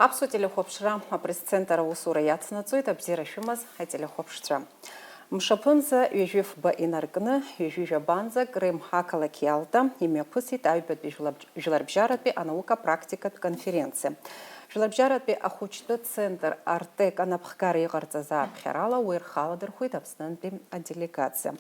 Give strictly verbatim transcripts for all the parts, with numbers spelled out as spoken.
Аԥсуа телехәаԥшра апресс-центр аусура иацнаҵоит, абзиара шәымаз ателехәаԥшцәа. Мшаԥынӡа ҩажәи фба инаркны, ҩажәи жәабанӡа Крым ақалақь Иалта имҩаԥысит аҩбатәи жәлаб-, жәларбжьаратәи анаука-практикатә конференциа. Жәларбжьаратәи ахәыҷтәы центр Артек анапхгара иҟарҵаз ааԥхьарала уи рхаладырхәит Аԥснынтәи аделегациа.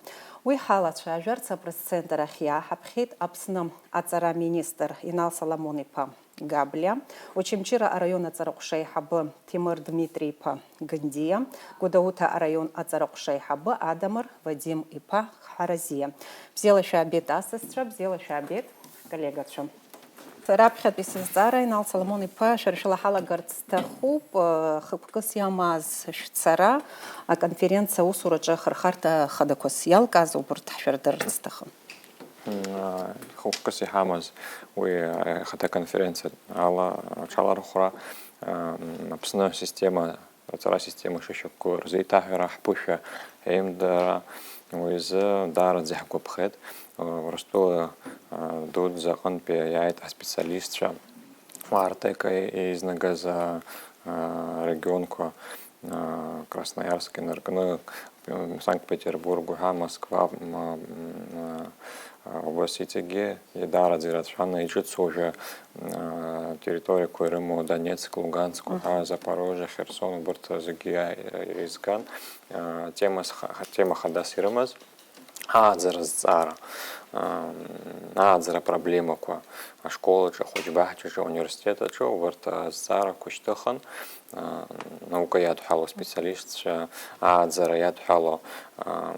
Уи ҳалацәажәарц апресс-центр ахь иааҳаԥхьеит Аԥсны аҵара министр Инал Соломон-иԥа Габлиа, Очамчыра араион аҵарахәша аиҳабы Ҭемыр Дмитри-иԥа Гандиа, Гәдоуҭа араион аҵарахәша аиҳабы Адамыр Вадим-иԥа Ҳаразиа. Бзиала шәаабеит, асасцәа, бзиала шәаабеит, коллегацәа. Раԥхьатәи сызҵаара, Инал Соломон-иԥа, шәара шәылаҳалагарц сҭахуп, э, хықәкыс иамаз шәцара, аконференциа аусураҿы ахырхарҭа хадақәас иалкааз убырҭ ҳшәырдырырц сҭахын. М, а, хықәкыс иҳамаз уи, а, ахада конференциа ала аҽалархәра, а, м, Аԥсны асистема, аҵара асистема шышьақәгылоу рзеиҭаҳәара, ҳԥышәа аимдара, уи азы даараӡа иаҳгәаԥхеит. А, Урыстәыла, а, дуӡӡа аҟынтәи иааит аспециалистцәа, Артека еизнагаз, а, а, регионқәа, а, Красноярск инаркны, Санкт-Петербург уҳәа, Москва, м, м, а, убас иҵегьы, даараӡа ирацәаны иҿыцу уажәы, а, территориақәа ирымоу Донецк, Луганск уҳәа, Запорожье, Херсон, убырҭ зегьы иа-, еизган, а, темас ха-, тема хадас ирымаз. Ааӡара зҵаара, ам, ааӡара проблемақәа, ашколаҿы, ахәыҷбаҳчаҿы, ауниверситет аҿы, убарҭ азҵаарақәа шьҭыхын, а, наука иадҳәало специалистцәа, ааӡара иадҳәало, ам,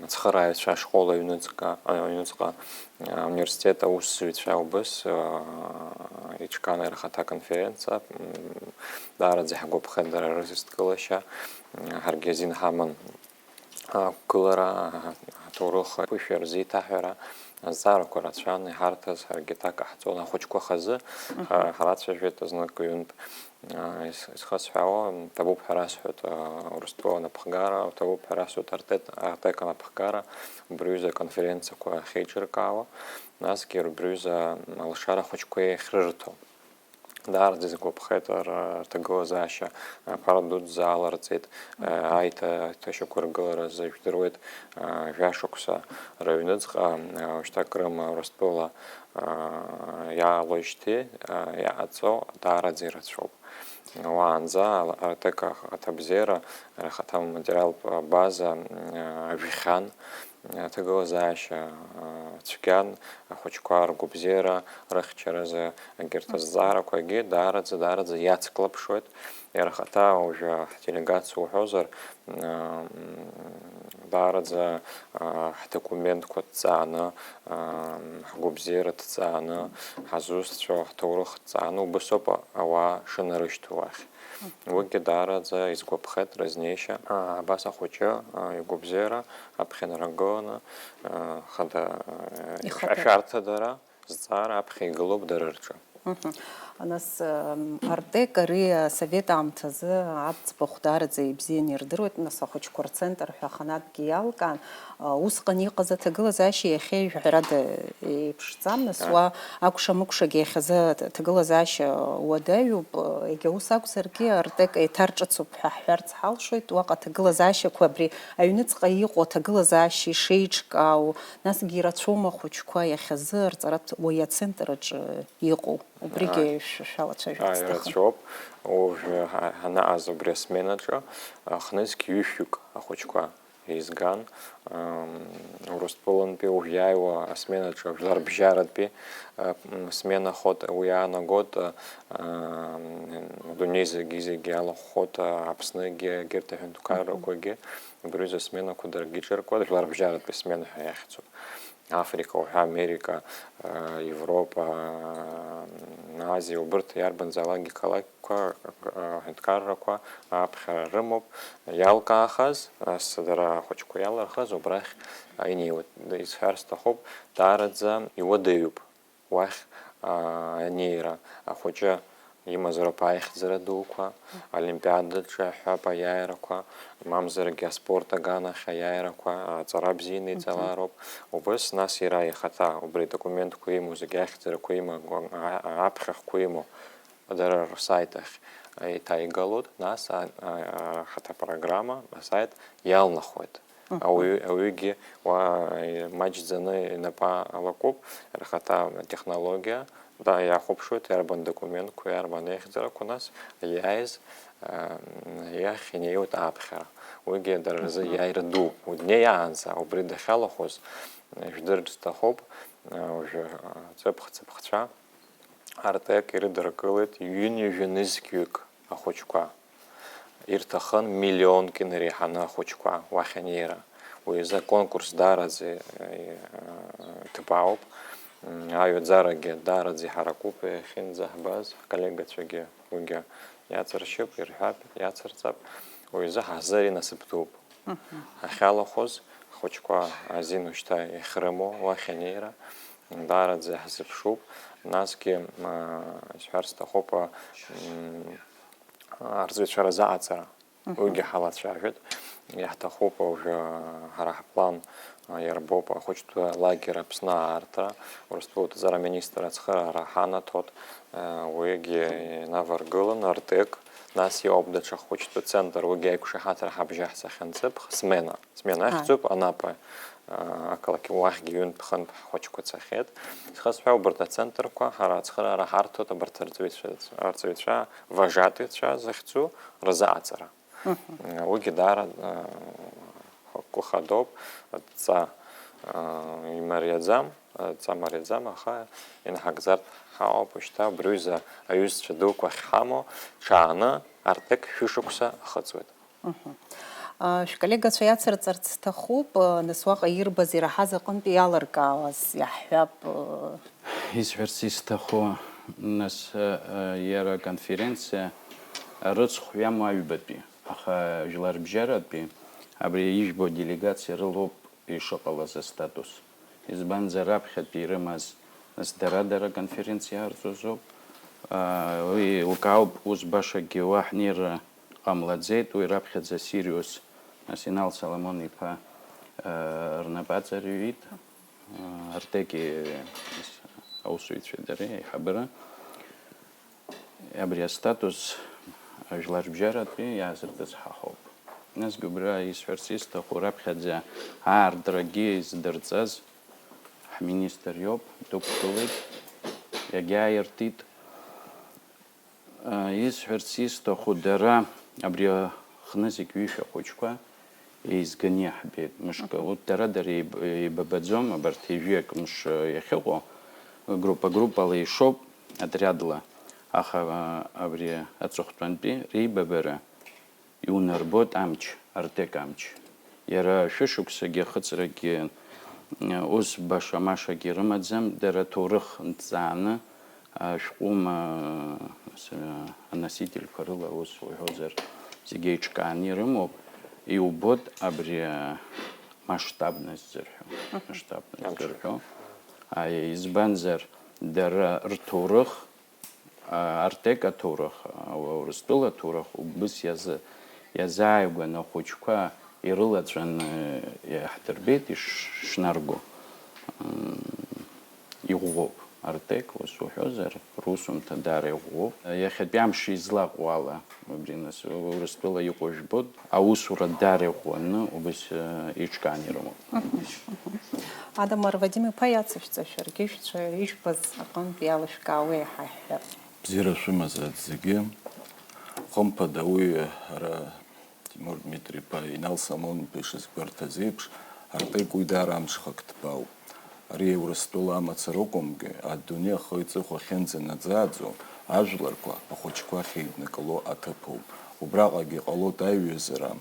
ацхырааҩцәа, ашкол аҩныҵҟа, аҩныҵҟа, а, ауниверситет аусзуҩцәа убыс, а, иҿкаан ари ахаҭа конференциа, м, даараӡа иҳгәаԥхеит дара рызҭгылашьа, м, ҳаргьы азин ҳаман. Ақәгылара, аҭоурых аԥышәа рзеиҭаҳәара, азҵаарақәа рацәан, иҳарҭаз ҳаргьы аҭак ҟаҳҵон, ахәыҷқәа хазы, ҳа-, ҳарацәажәеит знык ҩынтә, а, ис-, исхысҳәаауа, ҭабуп ҳәа расҳәоит, а, Урыстәыла анапхгара, ҭабуп ҳәа расҳәоит Артет-, Артек анапхгара, убри аҩыза аконференциақәа ахьеиҿыркаауа, насгьы убри аҩыза алшара ахәыҷқәа иахьрырҭо. Даараӡа изгәаԥхеит ар-, рҭагылазаашьа, аԥара дуӡӡа аларҵеит, аиҭа-, аиҭашьақәыргыларазы, жәдыруеит, жәашықәса рыҩныҵҟа, уажәшьҭа Крым Урыстәыла иаалоижьҭеи иҟаҵо даараӡа ирацәоуп. Уаанӡа Артек ахаҭабзиара, рхаҭа аматериалтә база ажәхьан, аҭагылазаашьа цәгьан, ахәыҷқәа ргәабзиара рыхьчаразы егьырҭ азҵаарақәагьы даараӡа, даараӡа иацклаԥшуеит. Иара ахаҭа уажәы ҳделегациа уҳәозар, даараӡа ҳдокументқәа ҭҵааны, ҳгәабзиара ҭҵааны, ҳазусҭцәоу ҳҭоурых ҭҵааны убасоуп ауаа шынарышьҭоу уахь. Уигьы даараӡа изгәаԥхеит рызнеишьа. Абас ахәыҷы игәабзиара аԥхьа инаргыланы, хада ашәарҭадара, зҵаара аԥхьа игылоуп дара рҿы. Нас, ам, Артек ари асовет аамҭазы аӡбахә даараӡа ибзианы ирдыруеит, нас ахәыҷқәа рцентр ҳәа аханатәгьы иалкаан, а, усҟан иҟаз аҭагылазаашьа иахьа ижәҳәарада еиԥшӡам, нас уа акәша-мыкәшагьы иахьазы аҭ-, аҭагылазаашьа уадаҩуп, егьа ус акәзаргьы Артек еиҭарҿыцуп ҳәа ҳҳәарц ҳалшоит, уаҟа аҭагылазаашьақәа абри аҩныҵҟа иҟоу аҭагылазаашьа ишеиҿкаау, насгьы ирацәоума ахәыҷқәа иахьазы арҵаратә уи ацентр аҿы иҟоу? Убригьы Ааи. шә-, шәалацәажәарц Ааи, сҭахын. Ирацәоуп. Уажәы ҳа-, ҳанаҟаз убри асменаҿы, а, хнызқь ҩышәҩык ахәыҷқәа еизган. Ам, Урыстәылантәи уажә иааиуа асменаҿы, жәларбжьаратәи, а, м, смена хот, уи иаанагот, а, ам, адунеи зегьы-зегьы иалахәхот, а, Аԥсныгьы, егьырҭ аҳәынҭқаррақәагьы, убри аҩыза асменақәа даргьы иҿыркуа, жәларбжьаратәи смена ҳәа иахьӡуп. Африка уҳәа, Америка, а, Европа, а, Азиа, убырҭ иарбанзаалакгьы қалақьқәа, а, аҳәынҭқаррақәа аԥхьара рымоуп. Иалкаахаз, ас дара ахәыҷқәа иалырхыз, убрахь, а, инеиуеит. Исҳәар сҭахуп, даараӡа иуадаҩуп уахь, а, анеира. Ахәыҷы имазароуп аихьӡара дуқәа, олимпиадаҿы иаҳҳәап аиааирақәа, мамзаргьы аспорт аганахь аиааирақәа, аҵара бзианы Мгм. иҵалароуп. Убыс, нас иара ихаҭа, убри адокументқәа имоу, зегьы ахьӡарақәа имоу, а-, а-, аԥхьахәқәа имоу, дара рсайт ахь, еиҭаигалоит, нас а-, а-, ахаҭа программа, асайт иалнахуеит. Мгм. Ауаҩы, ауаҩгьы уа, маҷӡаны инапы алакуп, рхаҭа технологиа, да, иахәаԥшуеит, иарбан документқәа, иарбан еихьӡарақәа, нас иааиз, а, иахь инеиуеит ааԥхьара. Уигьы дара рзы Мгм. иааира дууп. Днеиаанӡа убри дахьалахәыз, а, жәдыртә сҭахуп, а, уажәы, а, ҵыԥх-ҵыԥхцәа, Артек ирыдыркылеит ҩынҩажәа нызқьҩык ахәыҷқәа. Ирҭахын миллионк инареиҳаны ахәыҷқәа уахь анеира. Уи азы аконкурс даараӡа, э, ҭбаауп. М, аҩаӡарагьы даараӡа иҳаракуп, иахьынӡаҳбаз ҳколлегацәагьы уигьы иаҵыршьып, ирҳәап, иацырҵап. Уи азы ҳазы ари насыԥ дууп. Мгм. Ахьалахәыз, ахәыҷқәа азин ушьҭа иахьрымоу уахь анеира, даараӡа иаҳзыԥшуп. Насгьы, м, исҳәар сҭахуп, а, м, арҵаҩцәа разы аҵара. Мгм. Уигьы ҳалацәажәеит. Иаҳҭахуп уажәы, ҳара ҳплан, а, иарбоуп ахәыҷтәы лагер Аԥсны аартра, Урыстәыла аҭҵаара аминистр ацхыраара ҳанаҭоит, а, уигьы инаваргылан, Артек, нас иоуп даҽа хәыҷтәы центр, уигьы аиқәшаҳаҭра ҳабжьаҳцахьан ҵыԥх, смена. Смена Ааи. Ахьӡуп, Анапа, а, ақалақь уахьгьы ҩынтә-хынтә ҳхәыҷқәа цахьеит. Зхысҳәа убарҭ ацентрқәа ҳара ацхыраара ҳарҭоит абарҭ арҵаҩцәа, арҵаҩцәа, вожатыйцәа захьӡу рзы аҵара. Мгм. Уигьы даара, а, гәыхадоуп, адҵа, а, имариаӡам, адҵа мариаӡам, аха инҳагӡартә ҳауп, шьҭа абри аҩыза аҩызцәа дуқәа ахьҳамоу, ҽааны Артек шәышықәса ахыҵуеит. Мгм. А, шәколлегацәа иацырҵарц сҭахуп, а, нас уаҟа ирбаз, ираҳаз аҟынтәи иалыркаауаз иаҳҳәап, а. Исҳәарц исҭаху, нас, а, а, иара аконференциа рыцхә иамоу аҩбатәи, аха жәларбжьаратәи абри ижәбо делегациа рылоуп ишыҟалаз астатус. Избанзар, раԥхьатәи ирымаз, нас дара-дара аконференциа иаарҵозоуп. А, уи еилкаауп, ус башакгьы уа ҳнеира ҟамлаӡеит, уи раԥхьаӡа Сириус, нас Инал Соломон-иԥа, а, рнапы аҵарҩит, а, Артеки, нас, аусзуҩцәеи дареи, аиҳабыра. Абри астатус жәларбжьаратәи иаазыртыз ҳа ҳауп. Насгьы убра исҳәарц исҭаху, раԥхьаӡа аартрагьы издырҵаз ҳминистр иоуп, дықәгылеит, иагьааиртит. Исҳәарц исҭаху, дара абри аҟны зегь ҩышәа хәыҷқәа еизганы иаҳбеит. Мышкы, Мгм. урҭ дара-дара еиб-, еибабаӡом, абарҭ ҩажәиак мш иахьыҟоу, группа-группала ишоуп, отрядла, аха, а, абри аҵыхәтәантәи реибабара иунарбоит амч, Артек амч. Иара шәышықәсагьы ахыҵрагьы, м, ус баша-машагьы рымаӡам, дара аҭоурых нҭҵааны, ашәҟәыма, ас-, аносительқәа рыла, ус уҳәозар, зегьы еиҿкааны ирымоуп, иубоит абри амасштабность зырҳәо, Мгм. масштабность Амшын. зырҳәо. Аиеи, избанзар, дара рҭоурых, а, Артек аҭоурых, а, Урыстәыла аҭоурых убыс иазы-, иазааигәаны ахәыҷқәа ирылаҵәаны иаҳдырбеит иш-, ишнарго. М, иӷәӷәоуп. Артек, ус уҳәозар, русумҭа даара иӷәӷәоуп. Иахьатәи амш излаҟоу ала, убри нас, Урыстәыла иҟоу жәбоит, аусура даара иӷәӷәаны убас, э, еиҿкааны ирымоуп. Мгм, мгм. Адамыр Вадим-иԥа, иацышәҵа шәаргьы шәцәа ижәбаз аҟынтә иалышәкаауеи ҳәа ҳҳәап. Бзиара шәымазааит зегьы. Хымԥада уи ара Тимур Дмитри-иԥа, Инал Соломон-иԥа ишазгәарҭаз еиԥш, Артек уи даара амҽхак ҭбаауп. Ари Урыстәыла амацара акәымкәа, адунеи ахы-иҵыхәа ахьынӡанаӡааӡо, ажәларқәа ахәыҷқәа ахьеиднакыло аҭыԥ ауп. Убраҟагьы иҟалоит аиҩызара,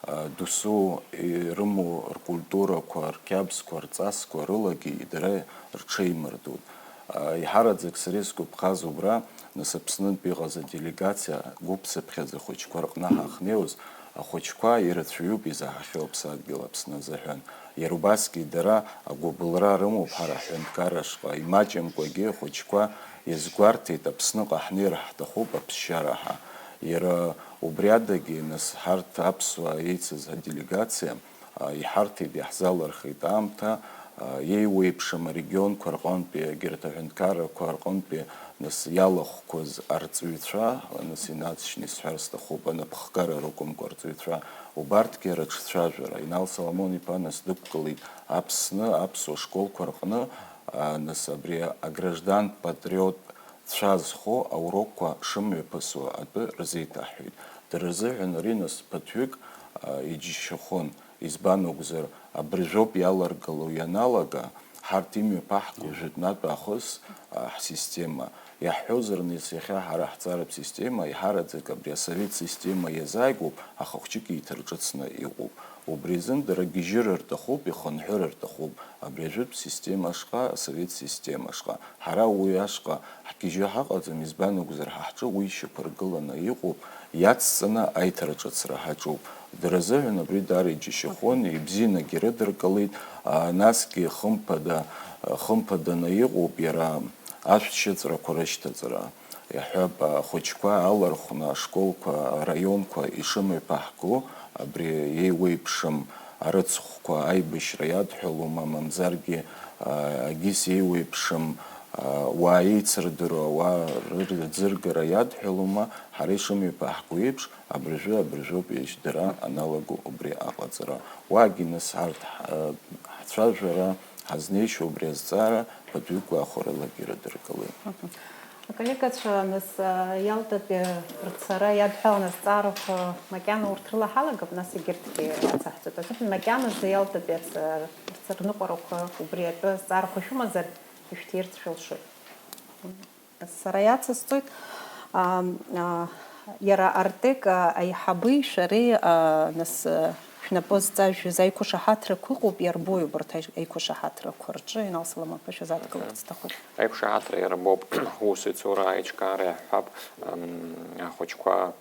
а, досу ирымоу ркультурақәа, рқьабзқәа, рҵасқәа рылагьы дара рҽеимырдоит. А, еиҳараӡак сара исгәаԥхаз убра, нас Аԥснынтә иҟаз аделегациа гәыԥ-цыԥхьаӡа ахәыҷқәа рҟны ҳахнеиуаз, ахәыҷқәа ирацәаҩуп изаҳахьоу Аԥсадгьыл Аԥсны азыҳәан. Иара убасгьы дара агәыбылра рымоуп ҳара ҳҳәынҭқарра ашҟа, имаҷымкәагьы ахәыҷқәа иазгәарҭеит, Аԥсныҟа ҳнеир ҳҭахуп аԥсшьара ҳәа. Иара убри адагьы, нас, ҳарҭ аԥсуаа еицыз аделегациа, а, иҳарҭеит, иаҳзалырхит аамҭа, Еиуеиԥшым арегионқәа рҟынтәи, егьырҭ аҳәынҭқаррақәа рҟынтәи, нас, иалахәқәаз арҵаҩцәа, нас, инаҵшьны исҳәар сҭахуп, анапхгара ракәымкәа арҵаҩцәа, убарҭгьы рыҿцәажәара. Инал Соломон-иԥа, нас, дықәгылеит Аԥсны аԥсуа школқәа рҟны, а, нас, абри аграждан патриот цәа зхоу аурокқәа шымҩаԥысуа атәы рзеиҭаҳҳәеит. Дара рзыҳәан ари, нас, ԥыҭҩык, а, иџьшьахәын. Избан акәзар, абыржәоуп иаларгыло ианалага, ҳарҭ имҩаԥаҳго жәытәнатә аахыс, а, ҳсистема. Иаҳҳәозар, нас, иахьа ҳара ҳҵаратә система еиҳараӡак абри асовет система иазааигәоуп, аха хәҷык еиҭарҿыцны иҟоуп. Убри азын дара гьежьыр рҭахуп, ихынҳәыр рҭахуп абри ажәытә система ашҟа, асовет система ашҟа. Ҳара уи ашҟа ҳгьежьы ҳаҟаӡам, избан акәзар, ҳа ҳҿы уи шьақәыргыланы иҟоуп, иацҵаны аиҭараҿыцра ҳаҿуп. Дара рзыҳәан абри даара иџьашьахәын, ибзианагьы ирыдыркылеит, а, насгьы хымԥада, хымԥаданы иҟоуп иара ашәҭшьыҵәрақәа рышьҭаҵара. Иаҳҳәап, ахәыҷқәа алархәны ашколқәа, араионқәа ишымҩаԥаҳго, абри еиуеиԥшым арыцхәқәа аибашьра иадҳәалома, мамзаргьы, а, егьыс еиуеиԥшым, а, уаа еицырдыруа, уаа рырӡыргара иадҳәалома, ҳара ишымҩаԥаҳго еиԥш, абыржәы, абыржәоуп иашьдара аналаго убри аҟаҵара. Уаагьы, нас, ҳарҭ ҳ-, ҳцәажәара ҳазнеишьо убри азҵаара ԥыҭҩык гәахәаралагьы ирыдыркылеит. Мгм. Аколлегацәа, нас, а, Иалтатәи рцара иадҳәалан азҵаарақәа макьана урҭ рыла ҳалагап, нас егьырҭгьы ацаҳҵоит. Азыҳәан макьаназы Иалтатәи ац-, рцырныҟәарақәа убри атәы азҵаарақәа шәымазар, ишәҭирц шәылшоит. Сара иацысҵоит, а, а, иара Артек, а, аиҳаби шәареи, а, нас, а, шәнапы зҵажәыз аиқәшаҳаҭрақәа ыҟоуп, иарбои убарҭ аи-, аиқәшаҳаҭрақәа рҿы, Инал Соломон-иԥа, шәазадкыларц сҭахуп. Аиқәшаҳаҭра иарбоуп, ус ицура аиҿкаара иаҳҳәап, ам, ахәыҷқәа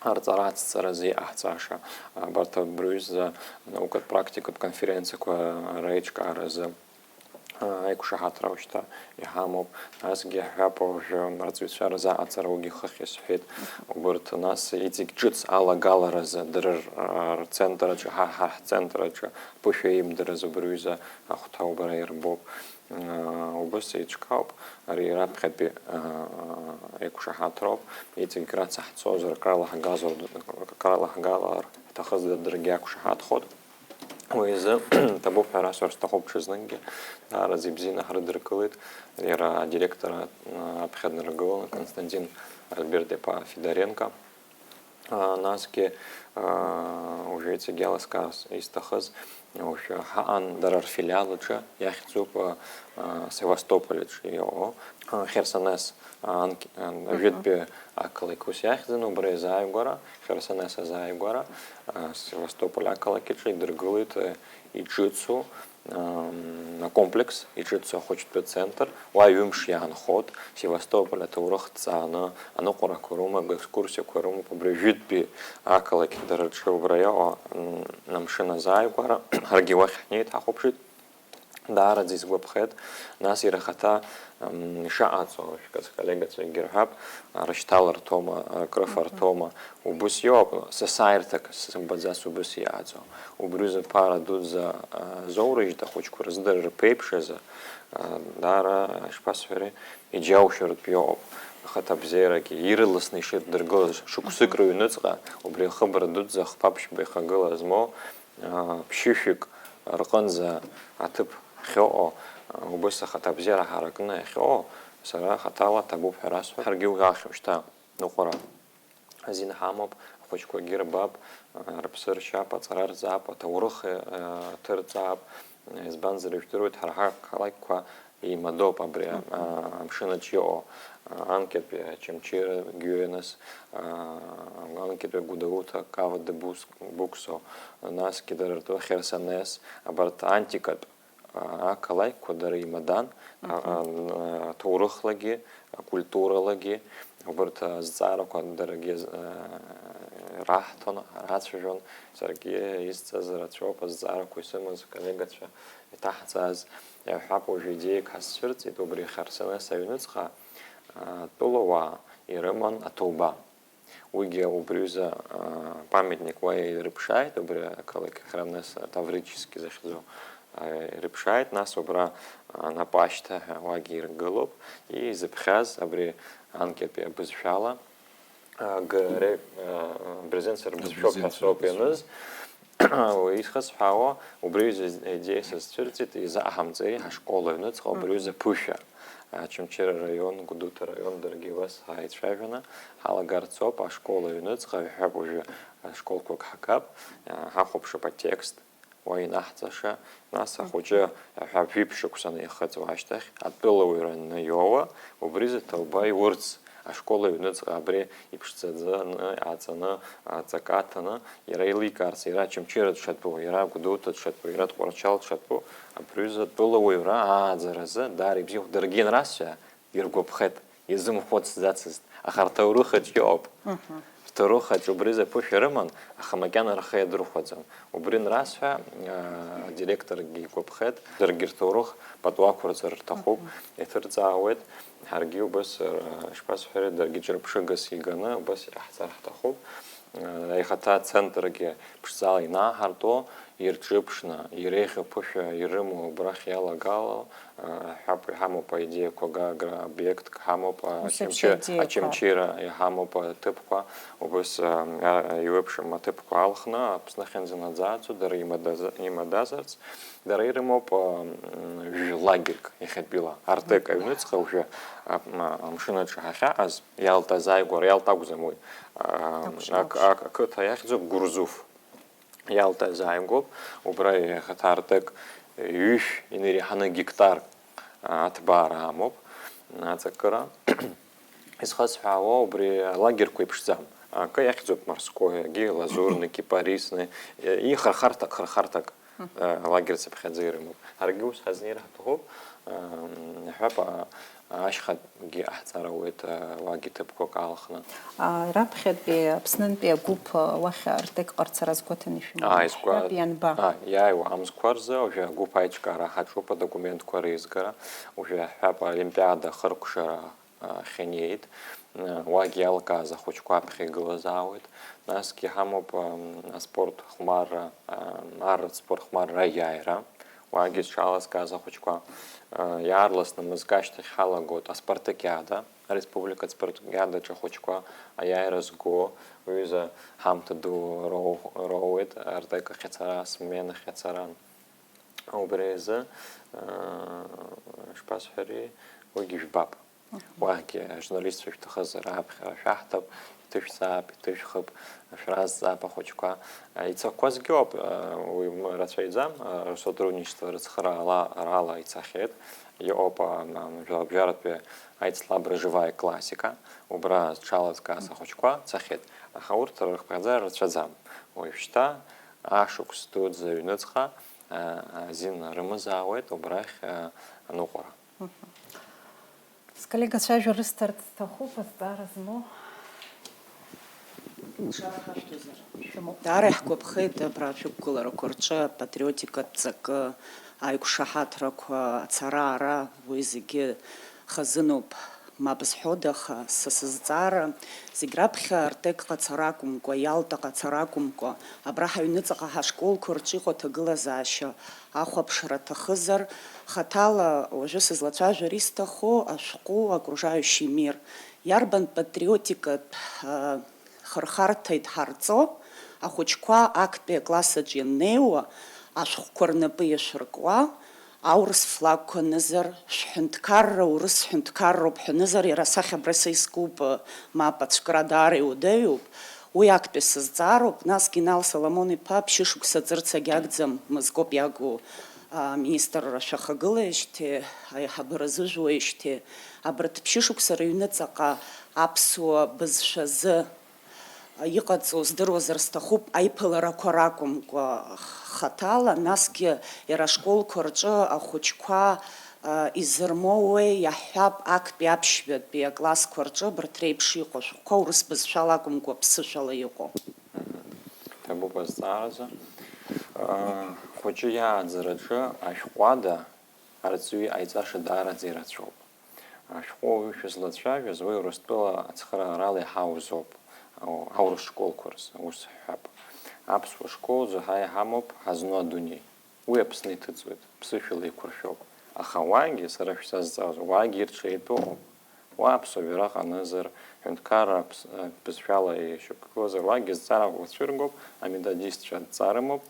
арҵара ацҵаразы иҟаҳҵаша, абарҭ абри аҩыза наукатә практикатә конференциақәа реиҿкааразы, а, аиқәшаҳаҭра ушьҭа иҳамоуп. Насгьы иаҳҳәап, уажәы арҵаҩцәа рзы аҵара уигьы хыхь исҳәеит. Убарҭ нас иҵегь ҿыц алагаларазы дара р-, рцентр аҿы, ҳа, ҳа ҳцентр аҿы ԥышәа имдырыз убри аҩыза ахәҭа убра ирбоуп. Убыс еиҿкаауп, ари раԥхьатәи, аа, еиқәшаҳаҭроуп, иҵегь рацаҳҵозар, акралаҳгазар, акралаҳгалар ҳҭахызар, даргьы иақәшаҳаҭхоит. Уи азы ҭабуп ҳәа расҳәар сҭахуп ҽазныкгьы, даараӡа ибзианы ҳрыдыркылеит, иара адиректор, аа, аԥхьа днаргыланы, Константин Альберт-иԥа Федоренко. А, насгьы, а, уажәы иҵегь иаласкаар исҭахыз, уажәы ҳаҟан дара рфилиал аҿы, иахьӡуп, а, а, Севастополь аҿы иҟоу, а, Херсонес, а, анк-, а, Мгм. Ажәытәтәи ақалақь ус иахьӡын, убра иазааигәара, Херсонес азааигәара, а, Севастополь ақалақь аҿы идыргылеит, а, иҿыцу, ам, акомплекс, иҿыцу ахәыҷтәы центр, уа ҩымш иаанхоит, Севастополь аҭоурых ҭҵааны, аныҟәарақәа рымоуп, аекскурсиақәа рымоуп, абри ажәытәтәи ақалақь дара рҿы убра иҟоу, м, амшын азааигәара, ҳаргьы уахь ҳнеит, ҳахәаԥшит. Даараӡа исгәаԥхеит, нас иара ахаҭа, м, ишаҟаҵо, шәкы-, коллегацәа егьырҳәап, рышьҭаларҭоума, акрыфарҭоума, Убыс иоуп, сасааирҭак сымбаӡац убыс иааӡо. Убри рзы ԥара дуӡӡа, а, зоурыжьит ахәыҷқәа рзы дара рԥеиԥш азы, а, даара, ишԥасҳәари, иџьаушьартә иоуп. Ахаҭабзиарагьы ирыласны ишиддыргылаз шықәсык Мгм. Рыҩныҵҟа, убри ахыбра дуӡӡа хԥа-ԥшьба ихагыла змоу, а, ԥшьышәик рҟынӡа аҭыԥ ахьыҟоу, а, убыс ахаҭабзиара ҳаракны иахьыҟоу, сара хаҭала ҭабуп ҳәа расҳәоит. Ҳаргьы уахь ушьҭа ныҟәара азин ҳамоуп, ахәыҷқәагьы рбап, рыԥсы ршьап, аҵара рҵап, аҭоурых, э, ҭырҵаап, избанзар, ижәдыруеит, ҳара ҳақалақьқәа еимадоуп абри, Мгм. а, амшын аҿы иҟоу, а, анкьатәи Очамчыра, Гиенес, а, анкьатәи Гәдоуҭа, Кава де Бус-, Буксо, насгьы дара ртәы Херсонес, абарҭ антикатә ақалақьқәа дара имадан, Мгм. а, а, ҭоурыхлагьы, акультуралагьы, убарҭ азҵаарақәа даргьы, а, раҳҭон, рацәажәон, саргьы исҵаз рацәоуп, азҵаарақәа исымаз, аколлегацәа иҭаҳҵаз, иаҳҳәап, уажәы идеиак ҳазцәырҵит, убри Херсонес аҩныҵҟа, а, тәылауаа ирыман аҭоуба. Уигьы убри аҩыза, а, памятник уа ирыԥшааит, убри ақалақь Херсонес Таврически захьӡу, ирыԥшааит, нас убра анапашьҭа ҳәа уагьы иргылоуп, изыԥхьаз абри анкьатәи абызшәала, а, г-, ре-, а, Брезенцев рбызшәоуп ҳәа соуп ианыз. Исхысҳәаауа, убри ҩыза идеиа сазцәырҵит, изаҳамҵеи ҳашкол аҩныҵҟа убри ҩыза ԥышәа. Очамчыра раион, Гәдоуҭа раион даргьы убас ҳаицәажәаны ҳалагарц ауп, ашкол аҩныҵҟа, иҳәап, уажәы ашколқәак ҳагап, а, ҳахәаԥшып атекст, уа инаҳҵаша, нас ахәыҷы ҳәа жәиԥшь шықәса анихыҵуа ашьҭахь, атәылауаҩра аниоуа, убри зыҭ лба иурц, ашкол аҩныҵҟа абри иԥшӡаӡаны, иааҵаны, аҵакы аҭаны, иара еиликаарц, иара Очамчыра дшатәу, иара Гәдоуҭа дшатәу, иара Тҟәарчал дшатәу, абри аҩыза атәылауаҩра ааӡаразы даара ибзиахә, даргьы ианрасҳәа, иргәаԥхеит, иазымхәыцӡацызт, аха рҭоурых аҿы иҟоуп. Рҭоурых аҿы убри рзы аԥышәа рыман, аха макьана рхы иадырхәаӡом. Убри анрасҳәа, аа, адиректоргьы игәаԥхеит, даргьы рҭоурых пату ақәырҵар рҭахуп, иҭырҵаауеит. Ҳаргьы убас, р-, ишԥасҳәари, даргьы ҿырԥшыгас иганы убас иҟаҳҵар ҳҭахуп. Аихаҭа ацентргьы ԥшӡала инаҳартәо, ирҿыԥшны, иреиӷьу аԥышәа ирымоу абрахь иалагало, ҳәап, иҳамоуп аидеиақәа Гагра объектк ҳамоуп, ус еиԥш Очамчы-, аидеиақәа. Очамчыра иҳамоуп аҭыԥқәа, убас, а, а, еиуеиԥшым аҭыԥқәа алхны, Аԥсны ахьынӡанаӡааӡо, дара имадаза-, имадазарц, дара ирымоуп, а, м, жәлагерьк иахьатәила, Артек аҩныҵҟа уажәы, а, м, амшын аҿы ҳахьаҟаз, Иалта азааигәара, Иалта акәӡам уи, а, Акәшамаԥш. Ақ-, ақ-, ақыҭа иахьӡуп Гурзуф. Иалта азааигәоуп, убра иахьаҭартәык ҩышә инареиҳаны гектар, а, аҭбаара амоуп, аҵакыра. Изхысҳәаауа, убри алагерьқәа иԥшӡам. Акы иахьӡуп Морскои, акгьы Лазурный, Кипарисный, ихырхарҭак, хырхарҭак, а, лагер цыԥхьаӡа ирымоуп. Ҳаргьы ус ҳазнеир ҳҭахуп, а, иҳәап, а, Ашьхатәгьы ҟаҳҵар ауеит, уагьы ҭыԥқәак алхны. А, раԥхьатәи Аԥснынтәи агәыԥ, а, уахь Артек ҟарҵара азгәаҭаны ишәымоуп? Ааи, сгәа-, ҳҳәап, ианба? Ааи, иааиуа амзқәа рзы уажәы агәыԥ аиҿкаара ҳаҿуп, адокументқәа реизгара, уажәы ҳҳәап, Олимпиада ахыркәшара, а, ахьынеит, а, уагь иалкааз ахәыҷқәа аԥхьа игылазаауеит, насгьы ҳамоуп, ам, аспорт хәмарра, ам, арратә спорт хәмарра аиааира. Уаагьы зҽалазкааз ахәыҷқәа, а, иаарласны мызкы ашьҭахь ҳалагоит аспартакиада, ареспубликатә спартакиадаҿы ахәыҷқәа аиааира зго, уҩыза ҳамҭа ду роу-, роуеит, Артек ахь ацара, смена ахь ацара. Убри азы, а, ишԥасҳәари, уигьы жәбап. Уахьгьы ажурналистцәа шәҭахызар, аԥхьара шәаҳҭап, иҭышәҵаап, иҭышәхып, шәразҵаап ахәыҷқәа. Ицақәазгьы ауп, уи рацәаҩӡам, рсотрудничество рыцхыраара ала ицахьеит. Иҟоуп, а, м, жәларбжьаратәи аицлабра Живая классика, убра зҽалазкааз ахәыҷқәа цахьеит. Аха урҭ рыхҟьаӡара рацәаӡам. Уажәшьҭа ашықәс дуӡӡа аҩныҵҟа, а, азин рымазаауеит убрахь, а, аныҟәара. Сколлега, цәажәа рысҭарц сҭахуп, азҵаара змоу. Шәымоуп. Даара иаҳгәаԥхеит абра ашәықәгыларақәа рҿы апатриотикатә ҵакы, аиқәшаҳаҭрақәа, ацара-аара, уи зегьы хазыноуп, мап зҳәода, аха са сызҵаара зегь раԥхьа Артекҟа ацара акәымкәа, Иалтаҟа ацара акәымкәа, абра ҳаҩныҵҟа ҳашколқәа рҿы иҟоу аҭагылазаашьа ахәаԥшра аҭахызар, хаҭала уажәы сызлацәажәар исҭаху ашәҟәы окружающий мир, иарбан патриотикатә, а, хырхарҭа идҳарҵо, ахәыҷқәа актәи акласс аҿы ианнеиуа, ашәҟәқәа рнапы иашәыркуа, аурыс флагқәа анызар, шәҳәынҭқарра урыс ҳәынҭқарроуп ҳәа анызар, иара асахьа абра са искуп, мап, ацәкра даара иуадаҩуп, уи актәи сызҵаароуп, насгьы Инал Соломон-иԥа ԥшьышықәса ҵырц агьагӡам, мызкоуп иагу, а, министрра шәахагылеижьҭеи, аиҳабыра зыжәуеижьҭеи, абарҭ ԥшьышықәса рыҩныҵаҟа аԥсуа бызшәазы иҟаҵоу здыруазар сҭахуп, аиԥыларақәа ракәымкәа, хаҭала, насгьы иара ашколқәа рҿы ахәыҷқәа, а, изырмоуеи, иаҳҳәап, актәи аԥшьбатәи аклассқәа рҿы абарҭ реиԥш иҟоу ашәҟәқәа урыс бызшәала акәымкәа, ԥсышәала иҟоу. Ҭабуп азҵааразы. Хәыҷы иааӡараҿы ашәҟәада арҵаҩы иҟаиҵаша даараӡа ирацәоуп. Ашәҟәы ауаҩы шәызлацәажәаз, уи Урыстәыла ацхыраарала иҳаузоуп, аурыс школқәа рзы, ус ҳҳәап. Аԥсуа школзы ҳа иҳамоуп ҳазну адунеи. Уи Аԥсны иҭыҵуеит, ԥсышәала еиқәыршәоуп. Аха уаагьы, сара шәсазҵаауаз, уаагьы ирҽеитәу ыҟоуп. Уа аԥсуа бираҟ анызар, ҳәынҭқарра аԥс-, бызшәала ишьақәгылазар, уаагьы зҵаарақәа цәыргоуп, аметодистцәа адҵа рымоуп,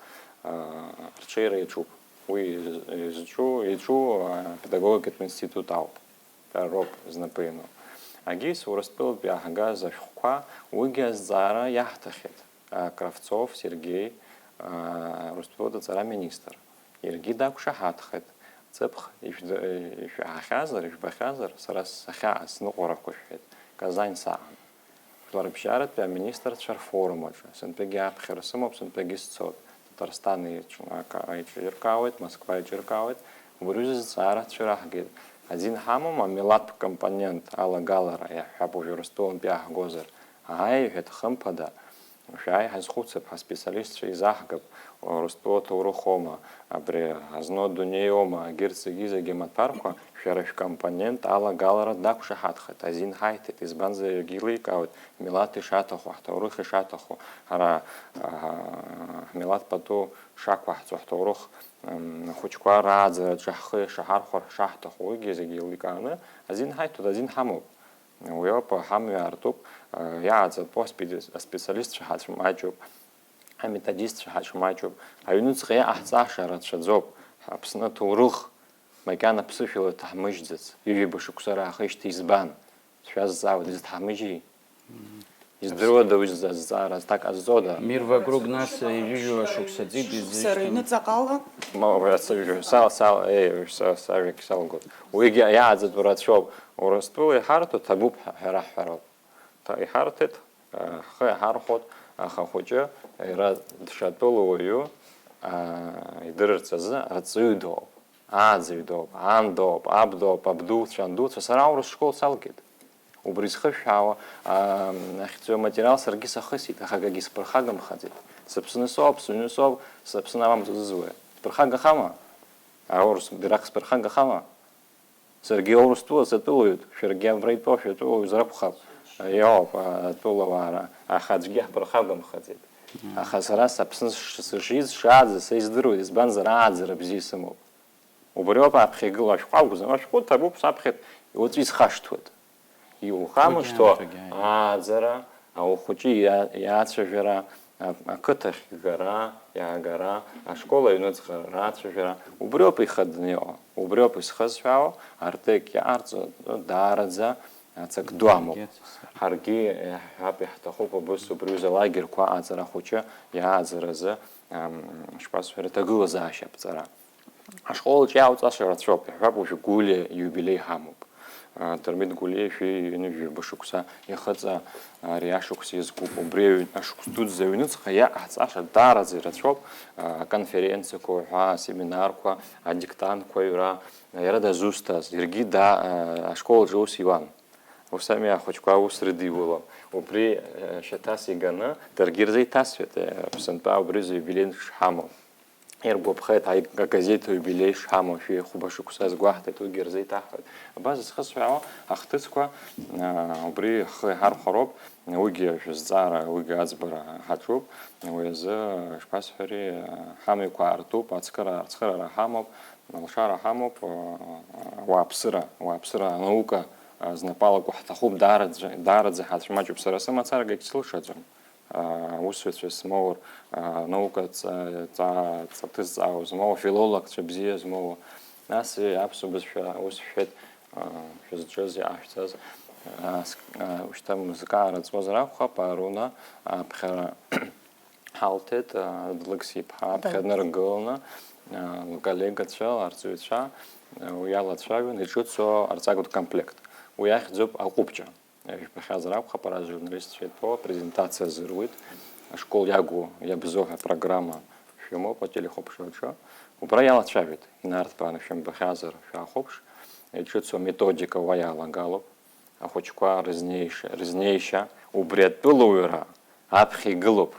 аа, рҽеира иаҿуп. Уи из-, изҿу, иҿу, аа, апедагогикатә институт ауп, роуп знапы иану. Агьыс Урыстәылатәи иааҳгаз ашәҟәқәа, уигьы азҵаара иаҳҭахьеит. А, Кравцов Сергеи, а, Урыстәылатәи аҵара аминистр. Иаргьы дақәшаҳаҭхеит. Ҵыԥх ишәд-, ишәаҳахьазар, ижәбахьазар, сара сахьа-, сныҟәарақәа шәҳәеит. Казань саан. Жәларбжьаратәи аминистрцәа рфорум аҿы. Сынтәагьы аԥхьара сымоуп, сынтәагьы сцоит. Татарстан еиҿ-, ака-, еиҿыркаауеит, Москва еиҿыркаауеит. Убри аҩыза зҵаара цәыраҳгеит. Азин ҳамоума амилаҭтә компонент алагалара, иаҳҳәап, уажәы Урыстәылантәи иааҳгозар? Ааи, иҳәеит, хымԥада. Шәааи, ҳазхәыцып, ҳаспециалистцәа еизаҳгап, Урыстәыла аҭоурых оума, абри ҳазну адунеи оума, егьырҭ зегьы-зегьы амаҭәарқәа, шәара шәкомпонент алагалара дақәшаҳаҭхеит, азин ҳаиҭеит, избанзар, иаргьы еиликаауеит, ҳмилаҭ ишаҭаху, ҳҭоурых ишаҭаху, ҳара, аа, ҳмилаҭ пату шақәаҳҵо, ҳҭоурых, м, ахәыҷқәа рааӡараҿы ҳхы ишаҳархәар шаҳҭаху, уигьы зегьы еиликааны азин ҳаиҭоит, азин ҳамоуп. Уи ауп, ҳамҩа аартуп, иааӡатәу аспециалистцәа ҳацәмаҷуп, аметодистцәа ҳацәмаҷуп. Аҩныҵҟа иҟаҳҵаша рацәаӡоуп. Аԥсны аҭоурых макьана ԥсышәала дҭаҳмыжьӡац. Ҩажәа шықәса раахижьҭеи избан? Шәазҵаауеит, изҭаҳмыжьи? Издыруада уи зза-, зҵаара, зҭак ҟазҵода? Мир вокруг нас, э, ҩажәа шықәса ҵит, Шықәса изышьҭан. Рыҩныҵаҟала? Ма, уи ацәажәо, сал-, сал-, еи, уи са-, сажәагь салгоит. Уигьы иааӡатәу рацәоуп. Урыстәыла иҳарҭо ҭабуп ҳәа, ҳәа раҳҳәароуп. Ҭа-, иҳарҭеит, а, ҳхы иаҳархәоит, аха ахәыҷы иара дшатәылауаҩу, а, идырырц азы арҵаҩы доуп, ааӡаҩ доуп, ан доуп, аб доуп, абдуцәа, андуцәа. Сара аурыс школ салгеит. Убри зхышәаауа, а, ахьӡу аматериал саргьы сахысит, аха акгьы сԥырхагамхаӡеит. Сыԥсны соуп, сыҩны соуп, сыԥсны амамзу зызуеи? Сԥырхагахама? Аурыс бираҟ сԥырхагахама? Саргьы Урыстәыла сатәылоит, шәаргьы абра итәоу шәатәылоит ракәхап, иоуп, атәылауаа, аха аӡәгьы ҳԥырхагамхаӡеит. Аха сара саԥсны ш-, сышиз, шааӡаз са издыруеит, избанзар, ааӡара бзиа сымоуп. Убриоуп аԥхьа игылоу ашәҟәы акәзар, ашәҟәы ҭабуп, саԥхьеит, уаҵәы исхашҭуеит. Иухамышҭуа Уигьы анцәагьы ааи. Ааӡара, ахәыҷы иа-, иацәажәара, а-, ақыҭахь игара, иаагара, ашкол аҩныҵҟа рацәажәара, убриоуп ихаданы иҟоу, убриоуп исхысҳәаауа, Артек иаарҵо даараӡа ацак ду амоуп. Егьырҭ. Ҳаргьы иаҳҳәап, иаҳҭахуп абыс убри аҩыза алагерьқәа аҵара ахәыҷы иааӡаразы, ам, шԥасҳәари, аҭагылазаашьа аԥҵара. Ашкол аҿы иаауҵаша рацәоуп, иаҳҳәап, уажәы Гулиа иубилеи ҳамоуп. А, Дырмит Гулиа шәи ҩынҩажәи жәба шықәса ихыҵа ари ашықәс иазкуп. Убри аҩ-, ашықәс дуӡӡа аҩныҵҟа иаҟаҳҵаша даараӡа ирацәоуп, а, аконференциақәа уҳәа, асеминарқәа, адиктантқәа аҩра, иара дазусҭаз, иаргьы да-, а, ашкол аҿы ус иуан. Ус ами ахәыҷқәа аус рыдиуло. Убри, а, шьаҭас иганы, даргьы ирзеиҭасҳәеит, а, Аԥсынтәа убри азы иубилеи шҳамоу. Иргәаԥхеит, ҳаи-, агазеҭ аиубилеи шҳамоу, шәи хәба шықәса азгәаҳҭеит, уигьы ирзеиҭаҳҳәоит. Абас зхысҳәаауа ахҭысқәа, аа, убри ҳхы иҳархәароуп, уигьы шәызҵаара, уигьы аӡбара ҳаҿуп. Уи азы, шԥасҳәари, ҳамҩақәа аартуп, ацкыра, ацхыраара ҳамоуп, алшара ҳамоуп, ауааԥсыра, ауааԥсыра, анаука, знапы алаку ҳҭахуп, даараӡа, даараӡа ҳацәмаҷуп. Сара сымацарагьы сылшаӡом. Аусуцәа смоур, анаука ҵа-, ҵа-, ҵа-, ҭызҵаауа змоуа, афилологцәа бзиа змоуа, нас аԥсуа бызшәа ус шәҳәеит, шәызҿыз, иаашәҵаз, ас-, ушьҭа мызкы аараҵуазар акәхап, Аруна аԥхьара ҳалҭеит, Адлықс иԥҳа аԥхьа днаргыланы, лколлегацәа, арҵаҩцәа, уи иалацәажәон иҿыцу арҵагатә комплект. Уи ахьӡуп Аҟәыбҷа. Ижәбахьазар акәхап, ара ажурналистцәа итәоу апрезентациа азыруит. Ашкол иагу, иабзоу ҳәа программа шәымоуп ателехәаԥшраҿы. Убра иалацәажәеит, инарҭбааны шәымбахьазар шәахәаԥш. Иҿыцу аметодика уа иалагалоуп. Ахәыҷқәа рызнеиша, рызнеишьа, убри атәылауаҩра аԥхьа игылоуп.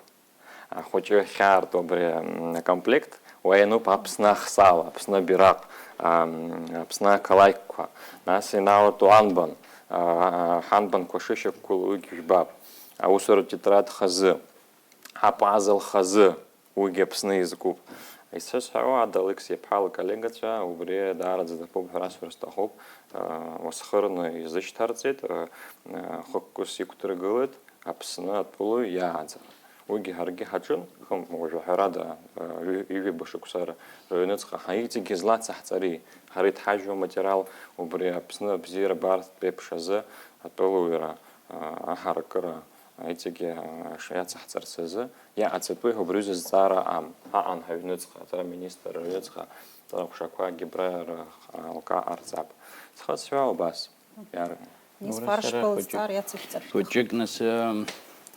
Ахәыҷы ахьаарту абри, м, акомплект, уа иануп Аԥсны ахсаала, Аԥсны абираҟ, ам, Аԥсны ақалақьқәа, нас иналатәу анбан, а, ҳанбанқәа шышьақәгылоу уигь жәбап, аусуратә тетрадь хазы, апазл хазы, уигь Аԥсны иазкуп, Исызҳәауа ада Алекс иԥҳа лколлегацәа убри даараӡа даԥуп ҳәа расҳәар сҭахуп. Уасхырны изышьҭарҵеит, хықәкыс иқәдыргылеит Аԥсны атәылаҩ иааӡара. Уигьы ҳаргьы ҳаҿын, хым, уажәы ҳәарада, ҩажәа шықәса рыҩныҵҟа ҳа иҵегьы злацаҳҵари, ҳара иҭҳажьу аматериал убри Аԥсны абзиара абарҭтә еиԥш азы атәылаҩра, аҳаракыра, иҵегьы иацаҳҵарц азы иаҟаҵатәу ҳәа убри аҩыза зҵаара аҟам, ҳаҟан ҳаҩныҵҟа, атәара министр рыҩныҵҟа, атәара ҟәшақәагьы абра рхы алка ҟарҵап. Схы сҳәа убас. Иар- Нисфар Ура, сара школ хәыҷык, зҵаара иацышәҵар шәҭахуп. Хәыҷык нас, ы,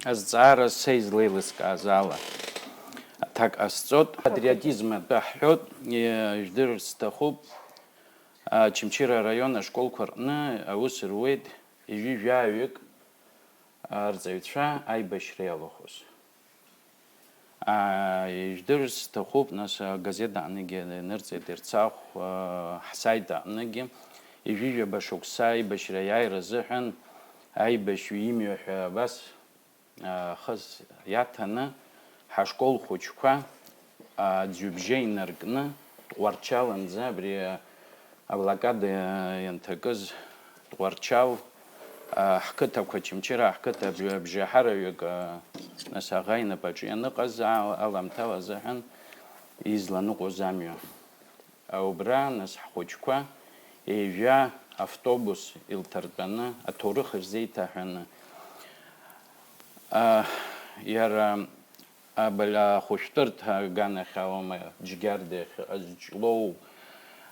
азҵаара са излеилыскааз ала аҭак ҟасҵоит. Патриотизм атәы ҳҳәоит, ы, жәдырырц сҭахуп. Очамчыра араион ашколқәа рҟны аус руеит ҩажәи жәаҩык, ы, рҵаҩцәа аибашьра иалахәыз. Аа, ижәдырырц сҭахуп, нас, агазеҭ аҟныгьы инырҵеит Ерцахә, аа, ҳсайт аҟныгьы, ҩажәижәаба шықәса аибашьра аиааира азыҳәан аибашьҩы имҩа ҳәа абас, аа, хыс иаҭаны, ҳашкол хәыҷқәа, аа, аӡҩыбжьа инаркны, Тҟәарчаланӡа абри, аблокада ианҭакыз Тҟәарчал, а, ҳқыҭақәа, Очамчыра ҳқыҭа абжа-, абжеиҳараҩык, а, нас аӷа инапаҿы ианыҟаз а-, аламҭала азыҳәан изланыҟәоз амҩа. А, убра, нас, ҳхәыҷқәа ҩажәа автобус илҭартәаны, аҭоурых рзеиҭаҳәаны, а, иара Абаҩ ахәышәтәырҭа аганахь ауама, Џьгьарда иахьыҟаз Ҷлоу,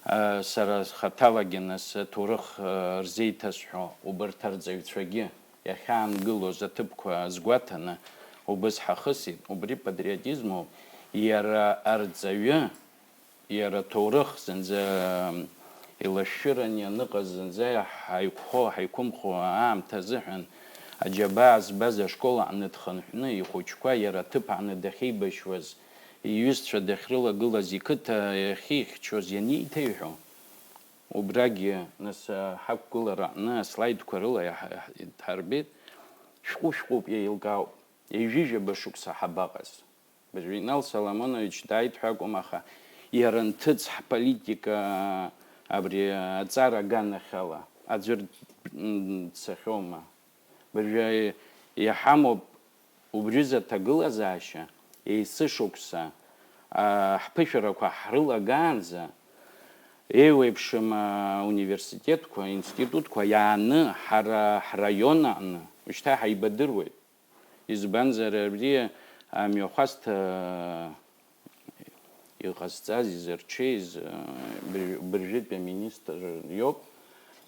а, сара схаҭалагьы нас аҭоурых, а, рзеиҭасҳәо убарҭ арҵаҩцәагьы иахьаангылоз аҭыԥқәа азгәаҭаны убыс ҳахысит. Убри патриотизмоуп, иара арҵаҩы, иара аҭоурых зынӡа илашәшәыран ианыҟаз, зынӡа ҳаиқәхо, ҳаиқәымхо аамҭа азыҳәан, аџьабаа збаз ашкол аҟны дхынҳәны, ихәыҷқәа иара аҭыԥ аҟны дахьеибашьуаз, иҩызцәа дахьрылагылаз, иқыҭа иахьихьчоз ианиҭеиҳәо, убрагьы, нас, ҳақәгылара аҟны аслайдқәа рыла иаҳ-, иаҳ-, дҳарбеит, шәҟәы-шәҟәоуп, еилкаауп, ҩажәижәаба шықәса ҳабаҟаз. Быжәинал Соломонович дааит ҳәа акәым, аха иара нҭыҵ ҳполитика абри аҵара аганахьала аӡәыр дцахьоума? Быжәа иҳамоуп убриазы аҭагылазаашьа, есышықәса, а, ҳԥышәарақәа ҳрылагаанӡа, еиуеиԥшым ауниверситетқәа, институтқәа иааны ҳара ҳраион аҟны, уажәшьҭа ҳаибадыруеит. Избанзар, абри амҩахәасҭа иҟазҵаз, изырҽеиз, быржәытәи аминистр иоуп,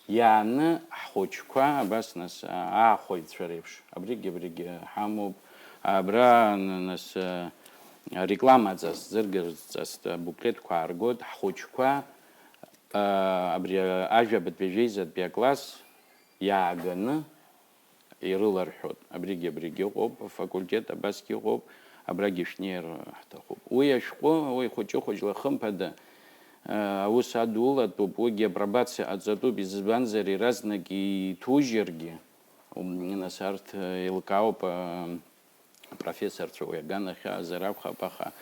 иааны ҳхәыҷқәа, абас нас, аахәаҩцәа реиԥш, абригь, абригь ҳамоуп, абра, нас, реклама ҵас, зыргар ҵас, буклетқәа ааргоит, ҳхәыҷқәа, абри ажәабатә ҩажәеизатәи акласс иааганы, ирыларҳәоит. Абригь, абригь ыҟоуп, афакультет абасгьы ыҟоуп, абрагьы шәнеир ҳҭахуп. Уи ашәҟәы, уи хәыҷы-хәыҷла, хымԥада, аус адулатәуп, уигьы апробациа ҟаҵатәуп, избанзар, иаразнак иҭужьыргьы, м, нас арҭ, еилкаауп, а, апрофессорцәа уи аганахьаазар акәхап, аха,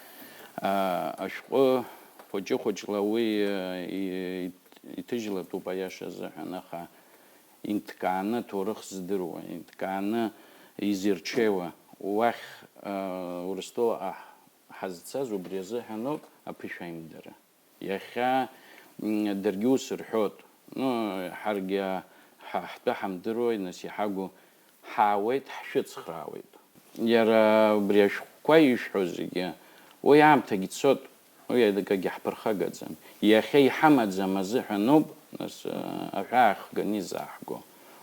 а, ашәҟәы хәыҷы-хәыҷла уи, а, и-, и-, иҭыжьлатәуп аиаша азыҳәан, аха инҭкааны аҭоурых здыруа, инҭкааны изирҽеиуа, уахь, а, Урыстәылаҟа ҳазцаз убри азыҳәаноуп аԥышәа аимдара. Иахьа, м, даргьы ус рҳәоит, ну, ҳаргьы ҳа-, ҳтәы ҳамдыруеи, нас иҳагу ҳаауеит, ҳшәыцхраауеит. Иара убри ашәҟәқәа ишәҳәо зегьы, уи аамҭагьы цоит, уи акагьы ҳԥырхагаӡам. Иахьа иҳамаӡам азыҳәаноуп, нас, а, аҳәаа хганы изааҳго.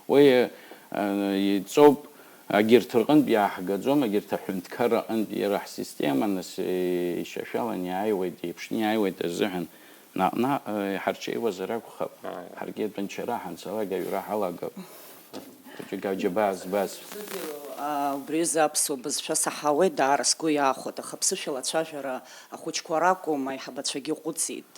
Уи, а, иҵоуп, агьырҭ рҟынтә иааҳгаӡом, агьырҭ аҳәынҭқарра аҟынтә иара ҳсистема, нас, ишьашәалан иааиуеит, еиԥшны иааиуеит азыҳәан, наҟ-наҟ, а, иҳарҽеиуазар акәхап. Ааи. Ҳаргьы атәанчара ҳанцалак аҩра ҳалагап. Хәыҷык аџьабаа збаз. А, убри азы аԥсуа бызшәа саҳауеит, даара сгәы иаахәоит, аха аԥсышәала ацәажәара ахәыҷқәа ракәым, аиҳабацәагьы ҟәыҵит.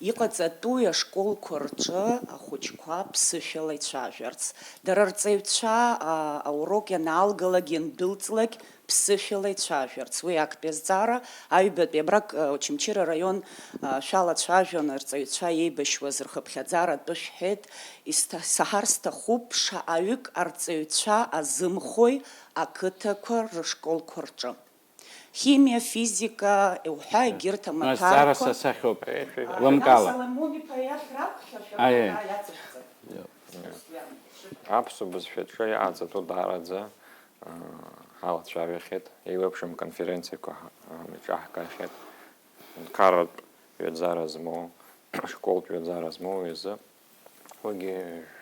Иҟаҵатәуи ашколқәа рҿы ахәыҷқәа ԥсышәала ицәажәарц, дара рҵаҩцәа, аа, аурок ианаалгалак, иандәылҵлак, ԥсышәала ицәажәарц. Уи актәи азҵаара аҩбатәи абрак, а, Очамчыра араион, а, шәалацәажәон, арҵаҩцәа еибашьуаз рхыԥхьаӡара атәы шәҳәеит. Исҭа-, саҳар сҭахуп, шаҟаҩык арҵаҩцәа азымхои ақыҭақәа рышколқәа рҿы. Химиа, физика, уҳәа, егьырҭ амаҭәарқәа. Азҵаара са сахьоуп, лымкаала. Соломон-иԥа иахь раԥхьа шәара Аиеи. Шәара иацышәҵа. Аԥсуа бызшәаҿы иҟаҵатәу даараӡа, аа, ҳалацәажәахьеит, еиуеиԥшым аконференциақәа ҳа-, ҳамеиҿаҳкаахьеит. Нхаратә ҩаӡара змоу, школтә ҩаӡара змоу изы. Уигьы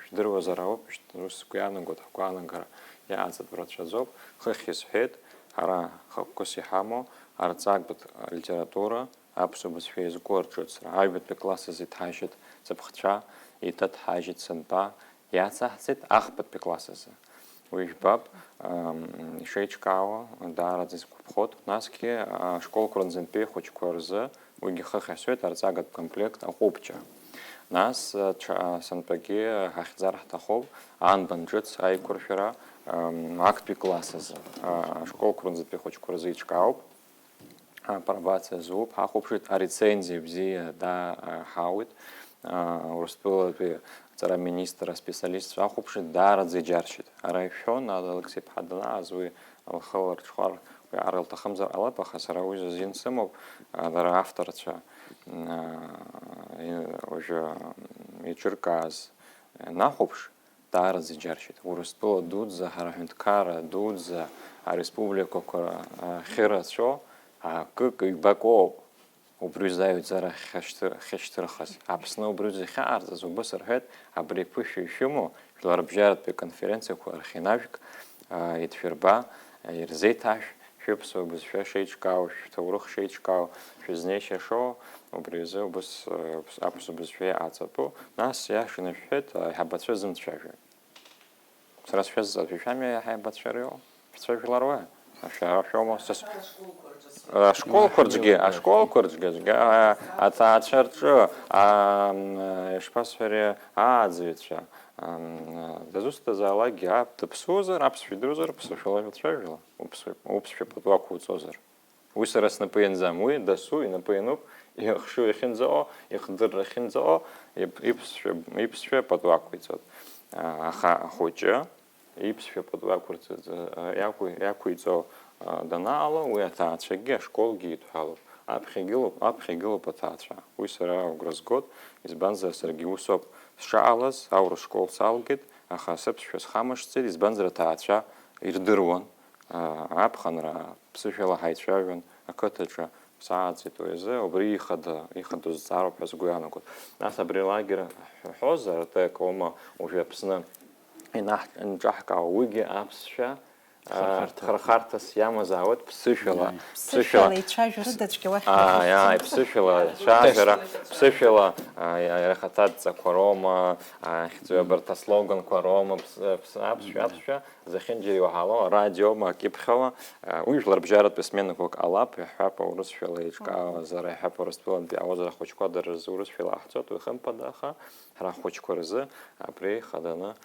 жәдыруазар ауп, шт-, ус сгәы иаанагоит, ҳгәаанагара иааҵатәу рацәаӡоуп. Хыхь исҳәеит, ҳара хықәкыс иҳамоу арҵагатә литература, аԥсуа бызшәа иазку арҿыцра, аҩбатәи класс азы иҭҳажьит сыԥхцәа, иҭыҭҳажьит сынтәа, иацаҳҵеит ахԥатәи класс азы. Уи жәбап, ам, ишеиҿкаауа, даараӡа исгәаԥхоит. Насгьы, ашколқәа рынҵантәи ахәыҷқәа рзы, уигьы хыхь исҳәеит, арҵагатә комплект аҟәыбҷа. Нас, а, ҽа-, а, сынтәагьы ҳахьӡар ҳҭахуп, анбан ҿыц аиқәыршәара, ам, актәи класс азы. А, ашколқәа рынҵантәи ахәыҷқәа рзы иҿкаауп. Апробациа зуп, ҳахәаԥшит, арецензиа бзиа дааҳауит. Урыстәылатәи аҵара министр аспециалистцәа ахәаԥшит, даараӡа иџьаршьеит. Ара ишәон, Алықьсеи-ԥҳа данааз, уи лхы лырҽхәар, уи ара лҭахымзар ҟалап, аха сара уи зазин сымоуп, дара авторцәа, уажәы иҿыркааз нахәаԥш, даараӡа иџьаршьеит. Урыстәыла дуӡӡа, ҳара ҳҳәынҭқарра дуӡӡа, ареспубликақәа ахьырацәоу акык-ҩбакоуп убри зааҩӡара ахьашьҭы-, ахьышьҭырхыз. Аԥсны убри зыхьаҟарҵаз убыс рҳәеит, абри аԥышәа ишәымоу, жәларбжьаратәи аконференциақәа рахь инажәг, а, идшәырба, а, ирзеиҭашә-, шәыԥсуа бызшәа шеиҿкаау, шәҭоурых шеиҿкаау, шәызнеишьа шоу, убри азы убыс, э, аԥсуа бызшәа иҟаҵатәу, нас иашаны шәҳәеит, аиҳабацәа зымцәажәо. Сара сшәазҵааз, шәамҩа иаҳа еибацәариоу? Шәцәажәалар уа? Шәара шәоума? Са с-, ашколқәа рҿгьы, ашколқәа рҿгьы, аӡәгьы, а, аҭаацәа рҿы, а, м, ишԥасҳәари, ааӡаҩцәа, а, м, дызусҭазаалакгьы, а, дыԥсуазар, аԥсшәа идыруазар, ԥсышәала шәацәажәала, уԥсшәа, уԥсшәа пату ақәуҵозар. Уи сара снапы ианӡам, уи дасу инапы иануп, ихшыҩ ахьынӡаҟоу, ихдырра ахьынӡаҟоу, иԥ-, иԥсшәа, иԥсшәа пату ақәиҵоит. А, аха ахәыҷы иԥсшәа пату ақәырҵаӡ-, а, иақәи-, иақәиҵо, а, данаало, уи аҭаацәагьы ашколгьы идҳәалоуп. Аԥхьа игылоуп, аԥхьа игылоуп аҭаацәа. Уи сара агәра згоит, избанзар, саргьы усоуп сшаҟалаз, аурыс школ салгеит, аха сыԥсшәа схамышҭӡеит, избанзар, аҭаацәа ирдыруан, а, аԥхынра ԥсышәала ҳаицәажәон ақыҭаҿы, сааӡеит уи азы, убри ихада, ихадоу зҵаароуп ҳәа сгәы иаанагоит. Нас абри алагер ҳҳәозар, АТЭК аума уажәы Аԥсны инаҳ-, инаҿаҳкаауа, уигьы аԥсшәа, а, хырхарҭа, хырхарҭас иамазаауеит ԥсышәала, иааи, ԥсышәала. Ԥсышәала ицәажәо рыда цәгьа уахь, ааи, ааи, ԥсышәала ацәажәара, ԥсышәала, а, иа-, иара ахаҭа адҵақәа роума, а, ахьӡ-, абарҭ аслоганқәа роума, ԥс-, ԥс-, аԥсшәа, аԥсшәа, зехьынџьара иуаҳауа, радиома, акьыԥхьала, а, уи жәларбжьаратәи сменақәак ҟалап, иаҳҳәап, аурысшәала еиҿкаауазар, иаҳҳәап, Урыстәылантәи аиааира ахәыҷқәа дара рзы урысшәала иаҳҵоит, уи хымԥада, аха ҳара ҳхәыҷқәа рзы абри хаданы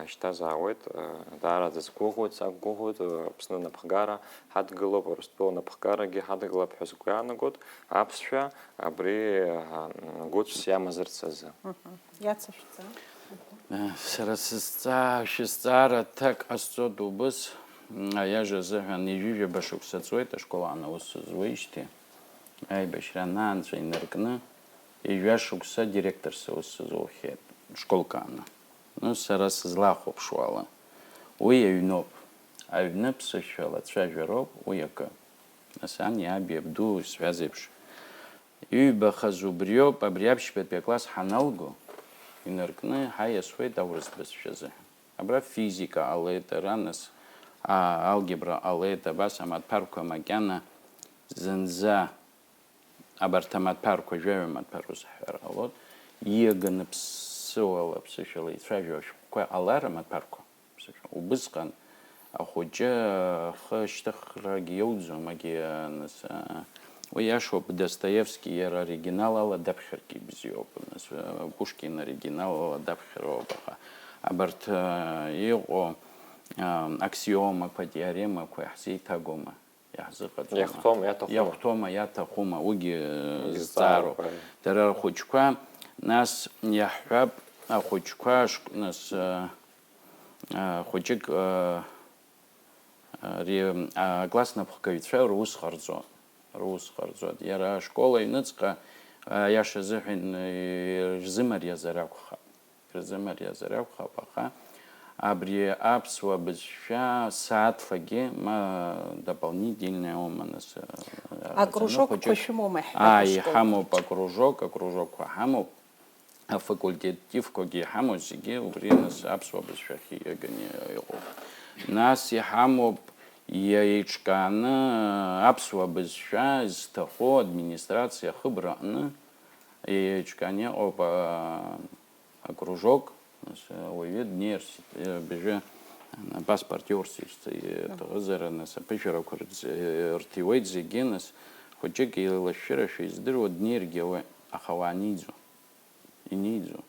шьҭазаауеит, а, даараӡа сгәыӷуеит, сақәгәыӷуеит, а, Аԥсны анапхгара ҳадгылоуп, Урыстәыла анапхгарагьы ҳадгылап ҳәа сгәы иаанагоит, аԥсшәа абри, а, гәыцәс иамазарц азы. Мгм. Иацышәҵа. Сара сызҵаа-, шәызҵаара аҭак ҟасҵоит убыс, м, аиаша азыҳәан, ҩажәижәаба шықәса ҵуеит ашкол аан аус сызуеижьҭеи. Аибашьра анаанҵәа инаркны, ҩажәа шықәса директорс аус сызухьеит, школк ааны. Ну, сара сызлахәаԥшуала, уи аҩноуп. Аҩны ԥсышәала ацәажәароуп уи акы. Нас ани аби абду исҳәаз еиԥш, иҩбахаз убриоуп, абри аԥшьбатәи акласс ҳаналго, инаркны ҳаиасуеит аурыс бызшәа азыҳәан. Абра физика ҟалеит, ара нас, а, алгебра ҟалеит, абас амаҭәарқәа макьана зынӡа абарҭ амаҭәарқәа, жәаҩа маҭәар узҳәар ҟалоит, ииаганы ԥсыуала, ԥсышәала ицәажәо ашәҟәқәа ҟалар амаҭәарқәа. Ԥсышәа. Убысҟан ахәыҷы ахы ашьҭыхрагьы иоуӡом, агьи, а, нас, а, Уи иашоуп, Достоевски иара оригинал ала даԥхьаргьы ибзиоуп, нас, э, Пушкин оригинал ала даԥхьароуп, аха абарҭ, э, иҟоу, э, аксиомақәа, теоремақәа иаҳзеиҭагома, иаҳзыҟаҵома? Иахәҭоума, иаҭахума? Иахәҭоума, иаҭахума, уигьы, э, Уигьы зҵаароуп. Зҵаароуп, правильно. Дара рхәыҷқәа, нас иаҳҳәап, ахәыҷқәа, ашк-, нас, э, э, хәыҷык, э, Ари, а, акласс напхгаҩцәа рус ҟарҵо, рус ҟарҵоит. Иара ашкол аҩныҵҟа, а, аиаша азыҳәан, э, ирзымариазар акәхап, ирзымариазар акәхап, аха абри аԥсуа бызшәа сааҭлагьы, ма дополнительное ума, нас, э, Акружокқәа хәыҷык шәымоума, иаҳҳәап, Ааи, ашкол? Ҳамоуп акружок, акружокқәа ҳамоуп. Афакультативқәагьы иҳамоу зегьы убри, нас, аԥсуа бызшәахь ииаганы иҟоуп. Нас иҳамоуп еиҿкааны аԥсуа бызшәа зҭаху администрациа ахыбраҟны еиҿкааны иҟоуп, а, акружок, нас, ауаҩы днеирц, э, абыржәы, а, паспорт иурц ирц-, иҭахызар, нас, аԥышәарақәа рыдз-, э, рҭиуеит зегьы, нас, хәыҷык еилашәшәырашәа издыруа днеиргьы ауеит, аха уааниӡом. Инеиӡом.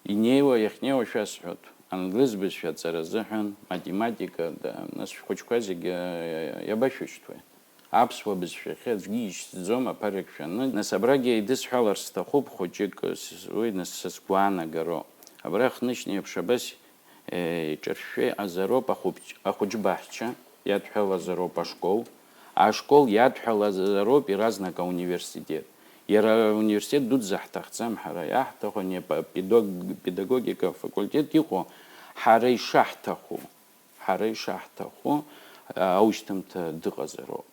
Инеиуа, иахьнеиуа шәасҳәоит. Англыз бызшәа аҵара азыҳәан, математика, да, нас шәхәыҷқәа зегьы, э, иабашәышьҭуеи? Аԥсуа бызшәахьы аӡәгьы ишьҭӡом аԥарак шәаны. Нас абрагьы еидысҳәалар сҭахуп хәыҷык, с-, уи нас са сгәаанагароуп. Абра хнышьни еиԥш абас Еиҿыршәшәа иҟазароуп ахәыҷ-, ахәыҷбаҳча, иадҳәалазароуп ашкол, ашкол иадҳәалазароуп иаразнак ауниверситет. Иара ауниверситет дуӡӡа ҳҭахӡам ҳара, иаҳҭаху ани апе-, педаг-, педагогика афакультет иҟоу ҳара ишаҳҭаху, ҳара ишаҳҭаху, а, аушьҭымҭа дыҟазароуп.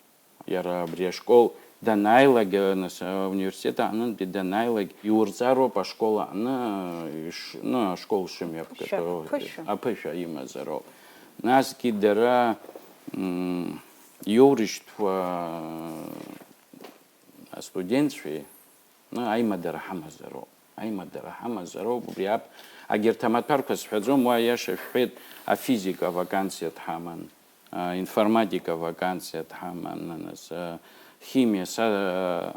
Иара абри ашкол данааилак, нас, ауниверситет аҟнынтәи данааилак, иурҵароуп ашкол аҟны, иш-, ну, ашкол шымҩаԥгатәу, Шәаԥышәа. Аԥышәа имазароуп. Насгьы дара, м, иоурышьҭуа астудентцәеи, Ну, аимадара ҳамазароуп. Аимадара ҳамазароуп, убри ап-, агьырҭ амаҭәарқәа сҳәаӡом, уа иаша шәҳәеит, афизика авакансиа дҳаман, а, информатика авакансиа дҳаман, нас, а, химиа, са, а,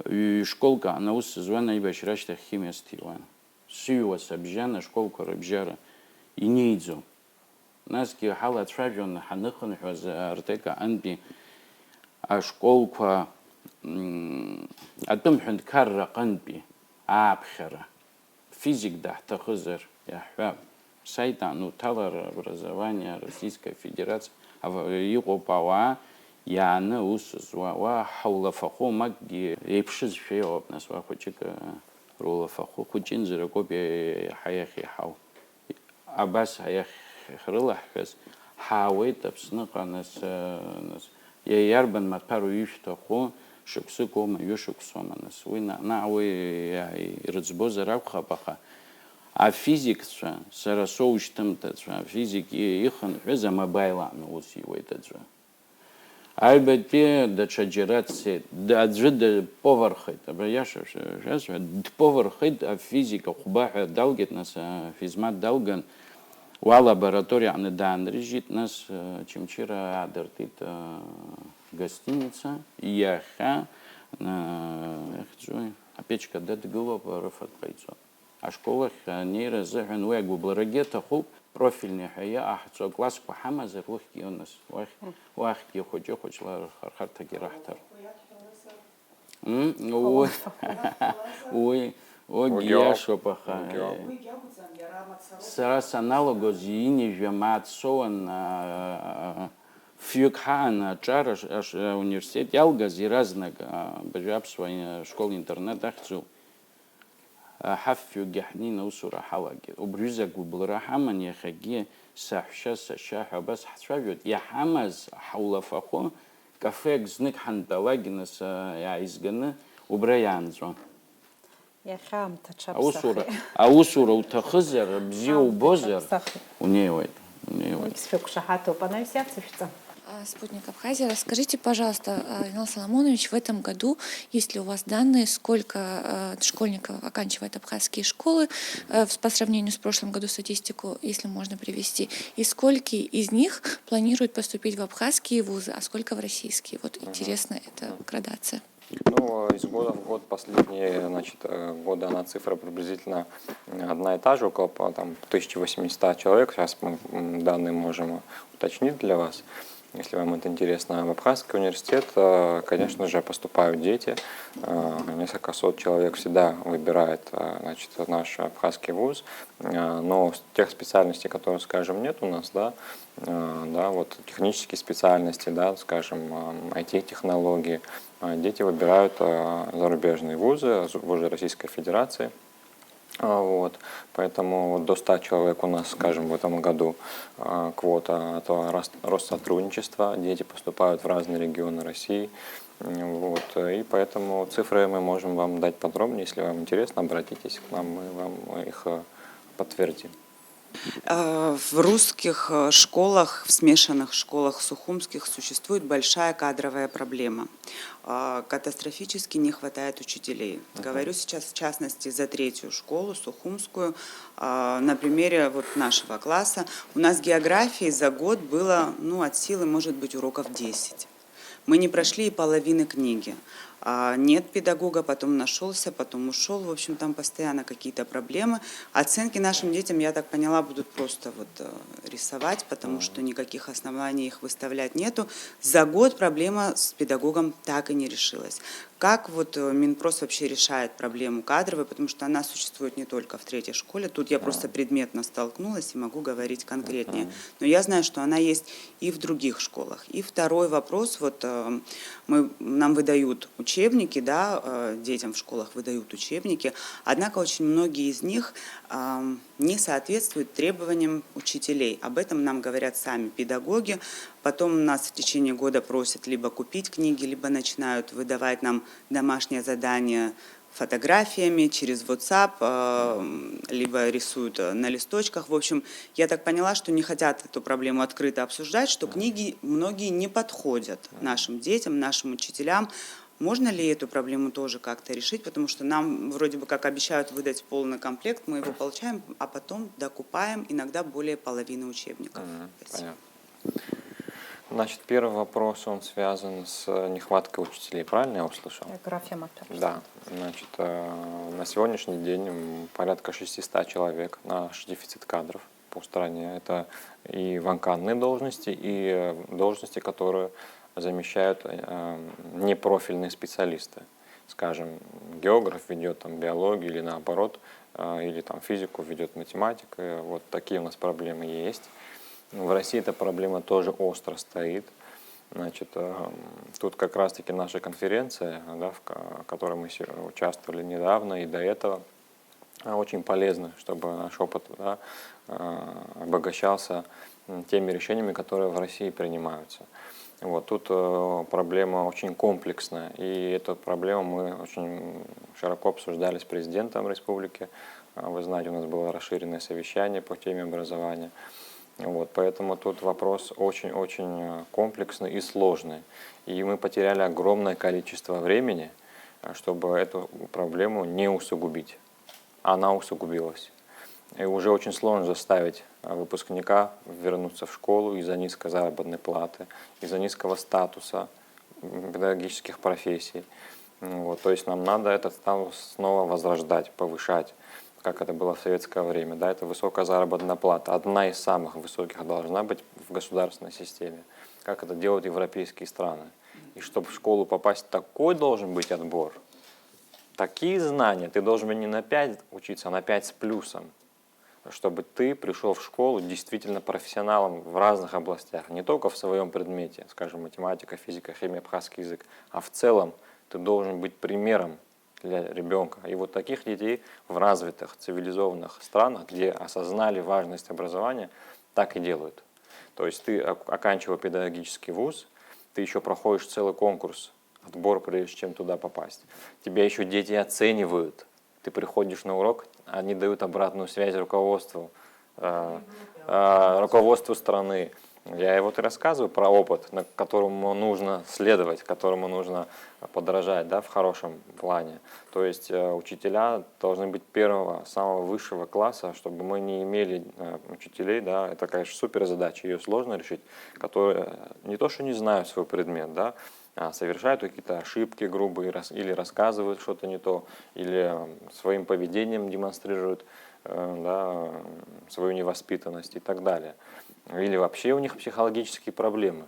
ҩ-, школк аҟны аус зуан, аибашьра ашьҭахь химиа сҭиуан. Сыҩуа сабжьан ашколқәа рыбжьара, инеиӡом. Насгьы ҳалацәажәон ҳаныхынҳәуаз Артек аҟынтәи ашколқәа, м, атәым ҳәынҭқарра аҟынтәи ааԥхьара, физик даҳҭахызар, иаҳҳәап, асаит аан уҭалар, образование Российской Федерации, ава-, иҟоуп ауаа иааны аус зуа, уа ҳаулафахәы, макгьы еиԥшызшәа иҟоуп, нас уа хәыҷык, э, рулафахәы хәыҷынӡа ракоуп, е-, еиҳа иахьеиҳау. Абас аиахьрылаҳҳәаз, ҳаауеит Аԥсныҟа, нас, нас, иа-, иарбан маҭәар уаҩы ишәҭаху, шықәсыкоума, ҩышықәсоума, нас, уи на-, наҟ уи иа-, ирыӡбозар акәхап, аха афизикцәа, сара соушьҭымҭацәа, афизик и-, ихынҳәыз амобаил аҟны аус иуеит аӡәы. Аҩбатәи даҽаџьара дцеит. Д-, аӡәы дповархеит. Абра иаша шәа-, шәасҳәа, дповархеит, афизика хәба ҳәа далгеит, нас, афизмат далган, уа лабораториа аҟны даанрыжьит, нас, Очамчыра аадыртит, гостиница. Иахьа, ихьӡуи, апечка дадгылоуп, рыфатә ҟаиҵоит. Ашкол ахь анеира азыҳәан уи агәыбылрагьы аҭахуп, профильный ҳәа иҟаҳҵо аклассқәа ҳамазар, ухьгьы, нас, уахь, уахьгьы хәыҷы-хәыҷла рхырхарҭагьы раҳҭар. М, уи, уи, уигьы Уигьы ауп. Иашоуп, аха, Уигьы ауп. Сара саналагоз ҩынҩажәа мааҭ соуан, аа, фҩык ҳаан аҿар аш-, аш-, ауниверситет иалгаз иаразнак, аа, абыржәы аԥсуа школ-интернат ахьӡуп. Ҳафҩыкгьы ҳнеины аусура ҳалагеит. Убри аҩыза агәыбылра ҳаман, иахьагьы саҳәшьа, сашьа ҳәа абас ҳцәажәоит. Иҳамаз ҳаулафахәы, кафеак знык ҳантәалак, нас, иааизганы убра иаанҵәон. Иахьа аамҭа аҽаԥсахит. Аусура, аусура уҭахызар, бзиа Аамҭа убозар, аҽаԥсахит. Унеиуеит, унеиуеит. Уи сшәықәшаҳаҭуп, анаҩс иацышәҵа. А, Спутник Абхазия, расскажите, пожалуйста, а, Инал Соломонович, в этом году, есть ли у вас данные, сколько, а, школьников оканчивает абхазские школы, э, в, по сравнению с прошлым году статистику, если можно привести, и сколько из них планируют поступить в абхазские вузы, а сколько в российские? Вот интересно, это градация. Ну, из года в год, последние, значит, э, годы она цифра приблизительно одна и та же, около по- там, тысячи восьмисот человек. Сейчас мы м, данные можем уточнить для вас, если вам это интересно. В Абхазский университет, э, конечно же, поступают дети. Э, Несколько сот человек всегда выбирает, э, значит, наш абхазский вуз. Э, Но с тех специальностей, которые, скажем, нет у нас, да, э, да, вот технические специальности, да, скажем, м, I T-технологии, э, дети выбирают э, зарубежные вузы, з- вузы Российской Федерации. А, Вот. Поэтому вот до ста человек у нас, скажем, в этом году э, квота от Рос- Россотрудничества. Дети поступают в разные регионы России. М, Вот. И поэтому цифры мы можем вам дать подробнее. Если вам интересно, обратитесь к нам, мы вам их э, подтвердим. Э, В русских э, школах, в смешанных школах сухумских существует большая кадровая проблема. А, Катастрофически не хватает учителей. Говорю сейчас в частности за третью школу, сухумскую. А, На примере вот нашего класса. У нас географии за год было, ну, от силы, может быть, уроков десять. Мы не прошли и половины книги. А, Нет педагога, потом нашелся, потом ушел. В общем, там постоянно какие-то проблемы. Оценки нашим детям, я так поняла, будут просто вот э, рисовать, потому что никаких оснований их выставлять нету. За год проблема с педагогом так и не решилась. Как вот э, Минпрос вообще решает проблему кадровой, потому что она существует не только в третьей школе. Тут я просто предметно столкнулась и могу говорить конкретнее. Но я знаю, что она есть и в других школах. И второй вопрос, вот э, мы, нам выдают учебники, да, э, детям в школах выдают учебники, однако очень многие из них ам, не соответствуют требованиям учителей. Об этом нам говорят сами педагоги. Потом нас в течение года просят либо купить книги, либо начинают выдавать нам домашнее задание фотографиями через WhatsApp, э, либо рисуют э, на листочках. В общем, я так поняла, что не хотят эту проблему открыто обсуждать, что книги многие не подходят нашим детям, нашим учителям. Можно ли эту проблему тоже как-то решить? Потому что нам вроде бы как обещают выдать полный комплект, мы его получаем, а потом докупаем иногда более половины учебников. Мгм, Понятно. Значит, первый вопрос, он связан с нехваткой учителей, правильно я услышал? География матча. Да, значит, э, на сегодняшний день м, порядка шестисот человек, наш дефицит кадров по стране. Это и вакантные должности, и э, должности, которые замещают э, непрофильные специалисты. Скажем, географ ведет там биологию или наоборот, э, или там физику ведет математика. Вот такие у нас проблемы есть. В России эта проблема тоже остро стоит. Значит, э, тут как раз-таки наша конференция, да, в ко- которой мы се- участвовали недавно и до этого, а, очень полезно, чтобы наш опыт да, а, обогащался м, теми решениями, которые в России принимаются. Вот. Тут э, проблема очень комплексная, и эту проблему мы очень широко обсуждали с президентом республики. А, Вы знаете, у нас было расширенное совещание по теме образования. Вот, поэтому тут вопрос очень-очень э, комплексный и сложный. И мы потеряли огромное количество времени, э, чтобы эту проблему не усугубить. Она усугубилась. И уже очень сложно заставить э, выпускника вернуться в школу из-за низкой заработной платы, из-за низкого статуса м, педагогических профессий. М, Вот, то есть нам надо этот статус снова возрождать, повышать, как это было в советское время. Да, это высокая заработная плата, одна из самых высоких должна быть в государственной системе, как это делают европейские страны. И чтобы в школу попасть, такой должен быть отбор. Такие знания, ты должен быть не на пять учиться, а на пять с плюсом, чтобы ты пришел в школу действительно профессионалом в разных областях, не только в своем предмете, скажем, математика, физика, химия, абхазский язык, а в целом ты должен быть примером для ребенка. И вот таких детей в развитых, цивилизованных странах, где осознали важность образования, так и делают. То есть ты, ок- оканчивая педагогический вуз, ты еще проходишь целый конкурс, отбор, прежде чем туда попасть. Тебя еще дети оценивают. Ты приходишь на урок, они дают обратную связь руководству, э, э, руководству страны. Я вот и рассказываю про опыт, на которому нужно следовать, которому нужно подражать, да, в хорошем плане. То есть э, учителя должны быть первого, самого высшего класса, чтобы мы не имели э, учителей, да, это, конечно, супер задача, ее сложно решить, которые не то, что не знают свой предмет, да, а, совершают какие-то ошибки грубые рас- или рассказывают что-то не то, или м, своим поведением демонстрируют э, да, м, свою невоспитанность и так далее. Или вообще у них психологические проблемы.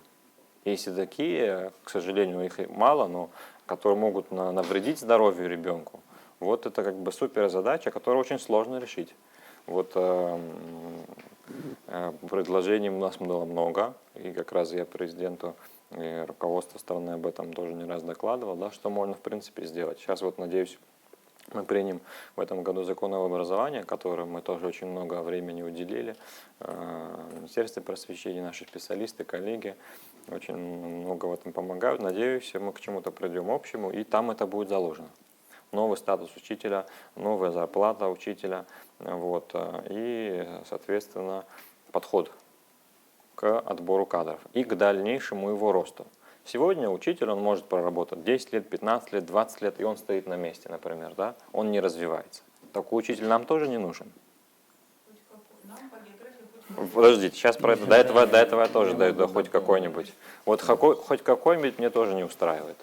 Есть и такие, к сожалению, их и мало, но которые могут на- навредить здоровью ребенку. Вот это как бы супер задача, которую очень сложно решить. Вот э, м, э, предложений у нас было много, и как раз я президенту и руководству страны об этом тоже не раз докладывал, да, что можно в принципе сделать. Сейчас вот надеюсь, мы примем в этом году закон об образовании, которому мы тоже очень много времени уделили. Э, Министерство просвещения, наши специалисты, коллеги очень много в этом помогают. Надеюсь, мы к чему-то придем общему, и там это будет заложено. Новый статус учителя, новая зарплата учителя, вот, э, и, соответственно, подход к отбору кадров и к дальнейшему его росту. Сегодня учитель, он может проработать десять лет, пятнадцать лет, двадцать лет, и он стоит на месте, например, да? Он не развивается. Такой учитель нам тоже не нужен. Подождите, сейчас про это, до этого, до этого я тоже дойду, хоть какой-нибудь. Вот какой, хоть какой-нибудь мне тоже не устраивает.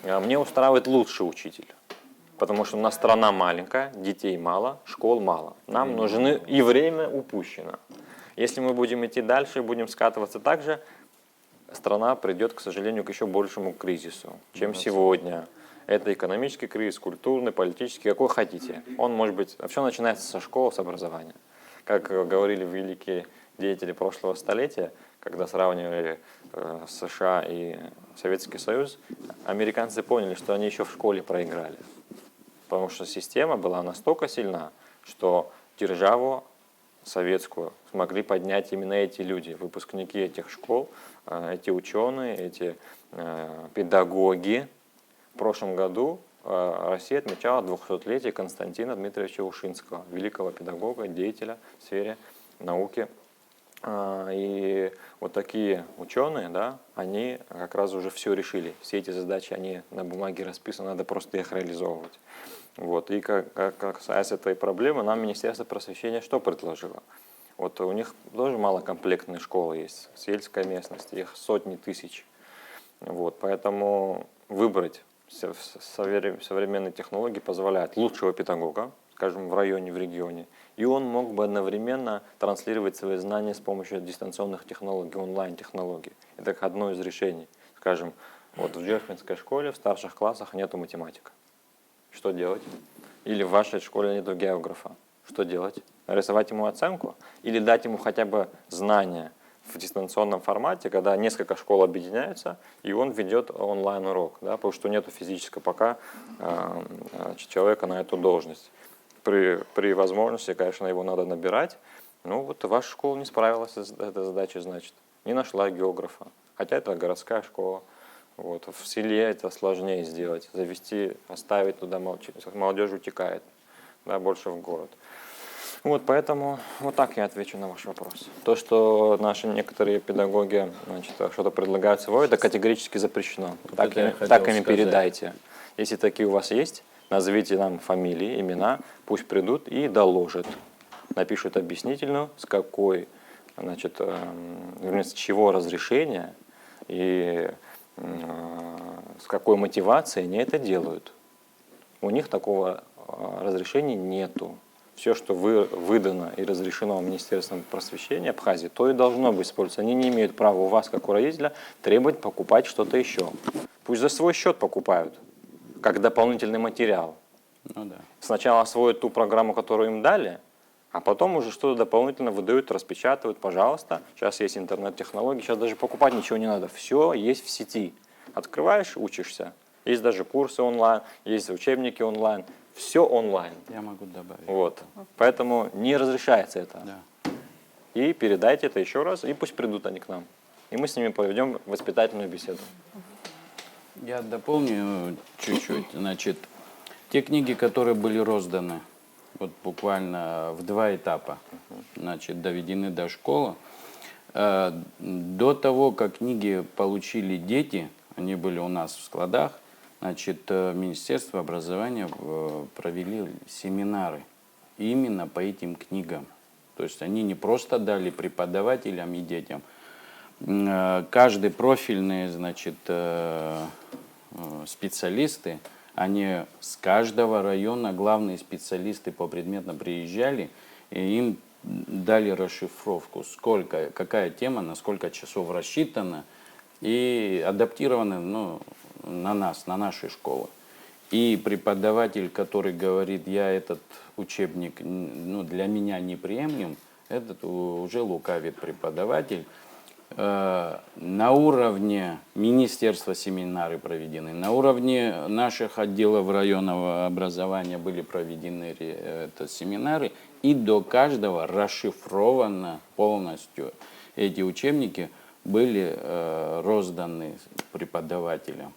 А, мне устраивает лучший учитель. Потому что у нас страна маленькая, детей мало, школ мало. Нам нужны, и время упущено. Если мы будем идти дальше и будем скатываться так же, страна придет, к сожалению, к еще большему кризису, чем сегодня. Это экономический кризис, культурный, политический, какой хотите. Он может быть, все начинается со школы, с образования. Как э, говорили великие деятели прошлого столетия, когда сравнивали э, США и Советский Союз, американцы поняли, что они еще в школе проиграли. Потому что система была настолько сильна, что державу советскую смогли поднять именно эти люди, выпускники этих школ, э, эти ученые, эти э, педагоги. В прошлом году э, Россия отмечала двухсотлетие Константина Дмитриевича Ушинского, великого педагога, деятеля в сфере науки. А, И вот такие ученые, да, они как раз уже все решили. Все эти задачи, они на бумаге расписаны, надо просто их реализовывать. Вот. И как, как, как касается этой проблемы, нам Министерство просвещения что предложило? Вот у них тоже малокомплектные школы есть, в сельской местности, их сотни тысяч. Вот, поэтому выбрать со- в- совре- современные технологии позволяют лучшего педагога, скажем, в районе, в регионе, и он мог бы одновременно транслировать свои знания с помощью дистанционных технологий, онлайн-технологий. Это как одно из решений. Скажем, вот в Джерфинской школе в старших классах нету математика. Что делать? Или в вашей школе нету географа. Что делать? Нарисовать ему оценку? Или дать ему хотя бы знания в дистанционном формате, когда несколько школ объединяются, и он ведет онлайн-урок, да, потому что нету физического пока э, э, человека на эту должность. При, при возможности, конечно, его надо набирать. Ну вот ваша школа не справилась с этой задачей, значит, не нашла географа. Хотя это городская школа. Вот. В селе это сложнее сделать, завести, оставить туда молча-, молодежь утекает, да, больше в город. Вот, поэтому вот так я отвечу на ваш вопрос. То, что наши некоторые педагоги, значит, что-то предлагают свое, это категорически запрещено. Вот так, это я им, хотел так им и сказать. Передайте. Если такие у вас есть, назовите нам фамилии, имена, пусть придут и доложат. Напишут объяснительную, с какой, значит, эм, вернее, с чего разрешения и м, с какой мотивацией они это делают. У них такого э, разрешения нету. Все, что вы, выдано и разрешено Министерством просвещения Абхазии, то и должно быть использоваться. Они не имеют права у вас, как у родителя, требовать покупать что-то еще. Пусть за свой счет покупают, как дополнительный материал. Ну да. Сначала освоят ту программу, которую им дали, а потом уже что-то дополнительно выдают, распечатывают, пожалуйста. Сейчас есть интернет-технологии, сейчас даже покупать ничего не надо. Все есть в сети. Открываешь, учишься. Есть даже курсы онлайн, есть учебники онлайн. Все онлайн. Я могу добавить. Вот. Поэтому не разрешается это. Да. И передайте это еще раз, и пусть придут они к нам. И мы с ними проведем воспитательную беседу. Я дополню чуть-чуть. Значит, те книги, которые были розданы, вот буквально в два этапа, значит, доведены до школы. Э, До того, как книги получили дети, они были у нас в складах, значит, э, Министерство образования э, провели семинары именно по этим книгам. То есть они не просто дали преподавателям и детям, М, э, Каждый профильные, значит, э, э, специалисты, они с каждого района, главные специалисты по предметно приезжали, и им дали расшифровку, сколько, какая тема, на сколько часов рассчитана и адаптирована, ну, на нас, на наши школы. И преподаватель, который говорит: «Я этот учебник, н- ну, для меня неприемлем», этот у- уже лукавит преподаватель. Э, На уровне министерства семинары проведены, на уровне наших отделов районного образования были проведены ре- это семинары, и до каждого расшифровано полностью. Эти учебники были э, розданы преподавателям.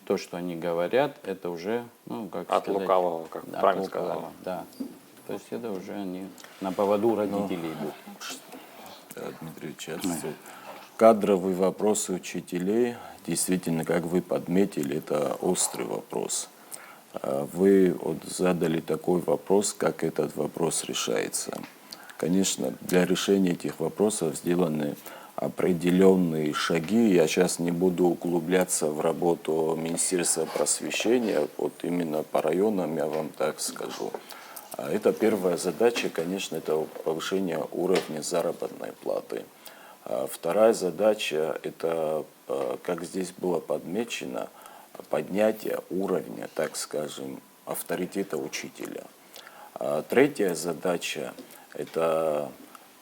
То, что они говорят, это уже, ну, как От сказать, лукавого, как от правильно лукавого, сказала. Да. То есть это уже они на поводу родителей идут. Э, Дмитрий Вячеславович, кадровые вопросы учителей, действительно, как вы подметили, это острый вопрос. А Вы вот задали такой вопрос, как этот вопрос решается. Конечно, для решения этих вопросов сделаны определенные шаги. Я сейчас не буду углубляться в работу Министерства просвещения, вот именно по районам я вам так скажу. А Это первая задача, конечно, это повышение уровня заработной платы. А Вторая задача, это, э, как здесь было подмечено, поднятие уровня, так скажем, авторитета учителя. А Третья задача, это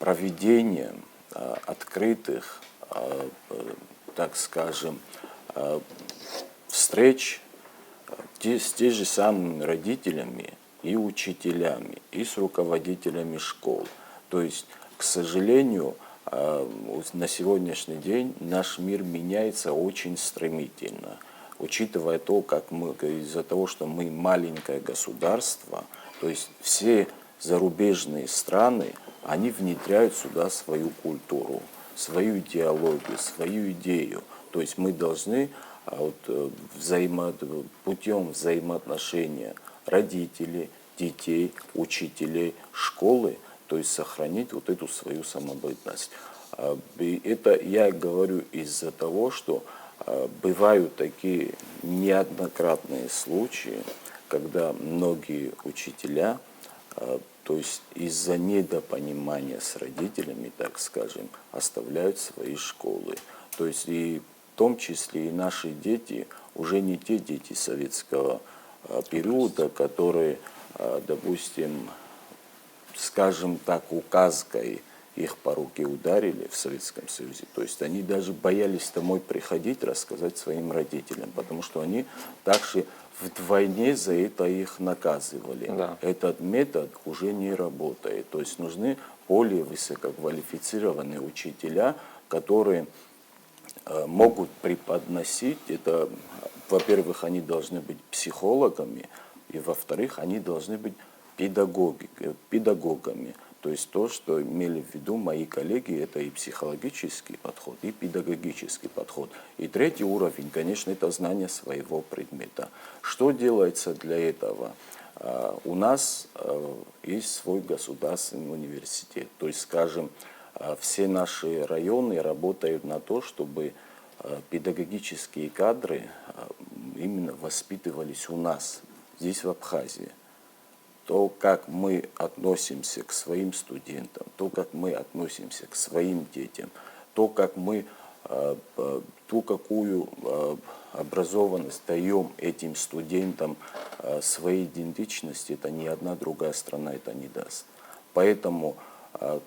проведение э, открытых, э, э, так скажем, э, встреч э, те- с теми же самыми родителями и учителями, и с руководителями школ. То есть, к сожалению, э, у- на сегодняшний день наш мир меняется очень стремительно. Учитывая то, как мы, из-за того, что мы маленькое государство, то есть все зарубежные страны, они внедряют сюда свою культуру, свою идеологию, свою идею. То есть мы должны а, вот, э, взаимо... путем взаимоотношения родителей, детей, учителей, школы, то есть сохранить вот эту свою самобытность. А, и Это я говорю из-за того, что а, бывают такие неоднократные случаи, когда многие учителя, а, то есть из-за недопонимания с родителями, так скажем, оставляют свои школы. То есть и в том числе и наши дети уже не те дети советского а, периода, которые, а, допустим, скажем так, указкой их по руке ударили в Советском Союзе. То есть они даже боялись домой приходить, рассказать своим родителям, потому что они также вдвойне за это их наказывали. Да. Этот метод уже не работает. То есть нужны более высококвалифицированные учителя, которые э, могут преподносить это, во-первых, они должны быть психологами, и, во-вторых, они должны быть педагоги- э, педагогами. То есть то, что имели в виду мои коллеги, это и психологический подход, и педагогический подход. И третий уровень, конечно, это знание своего предмета. Что делается для этого? А, У нас э, есть свой государственный университет. То есть, скажем, э, все наши районы работают на то, чтобы э, педагогические кадры э, именно воспитывались у нас, здесь, в Абхазии. То, как мы относимся к своим студентам, то, как мы относимся к своим детям, то, как мы, э, э, ту, какую э, образованность даем этим студентам э, своей идентичности, это ни одна другая страна это не даст. Поэтому э,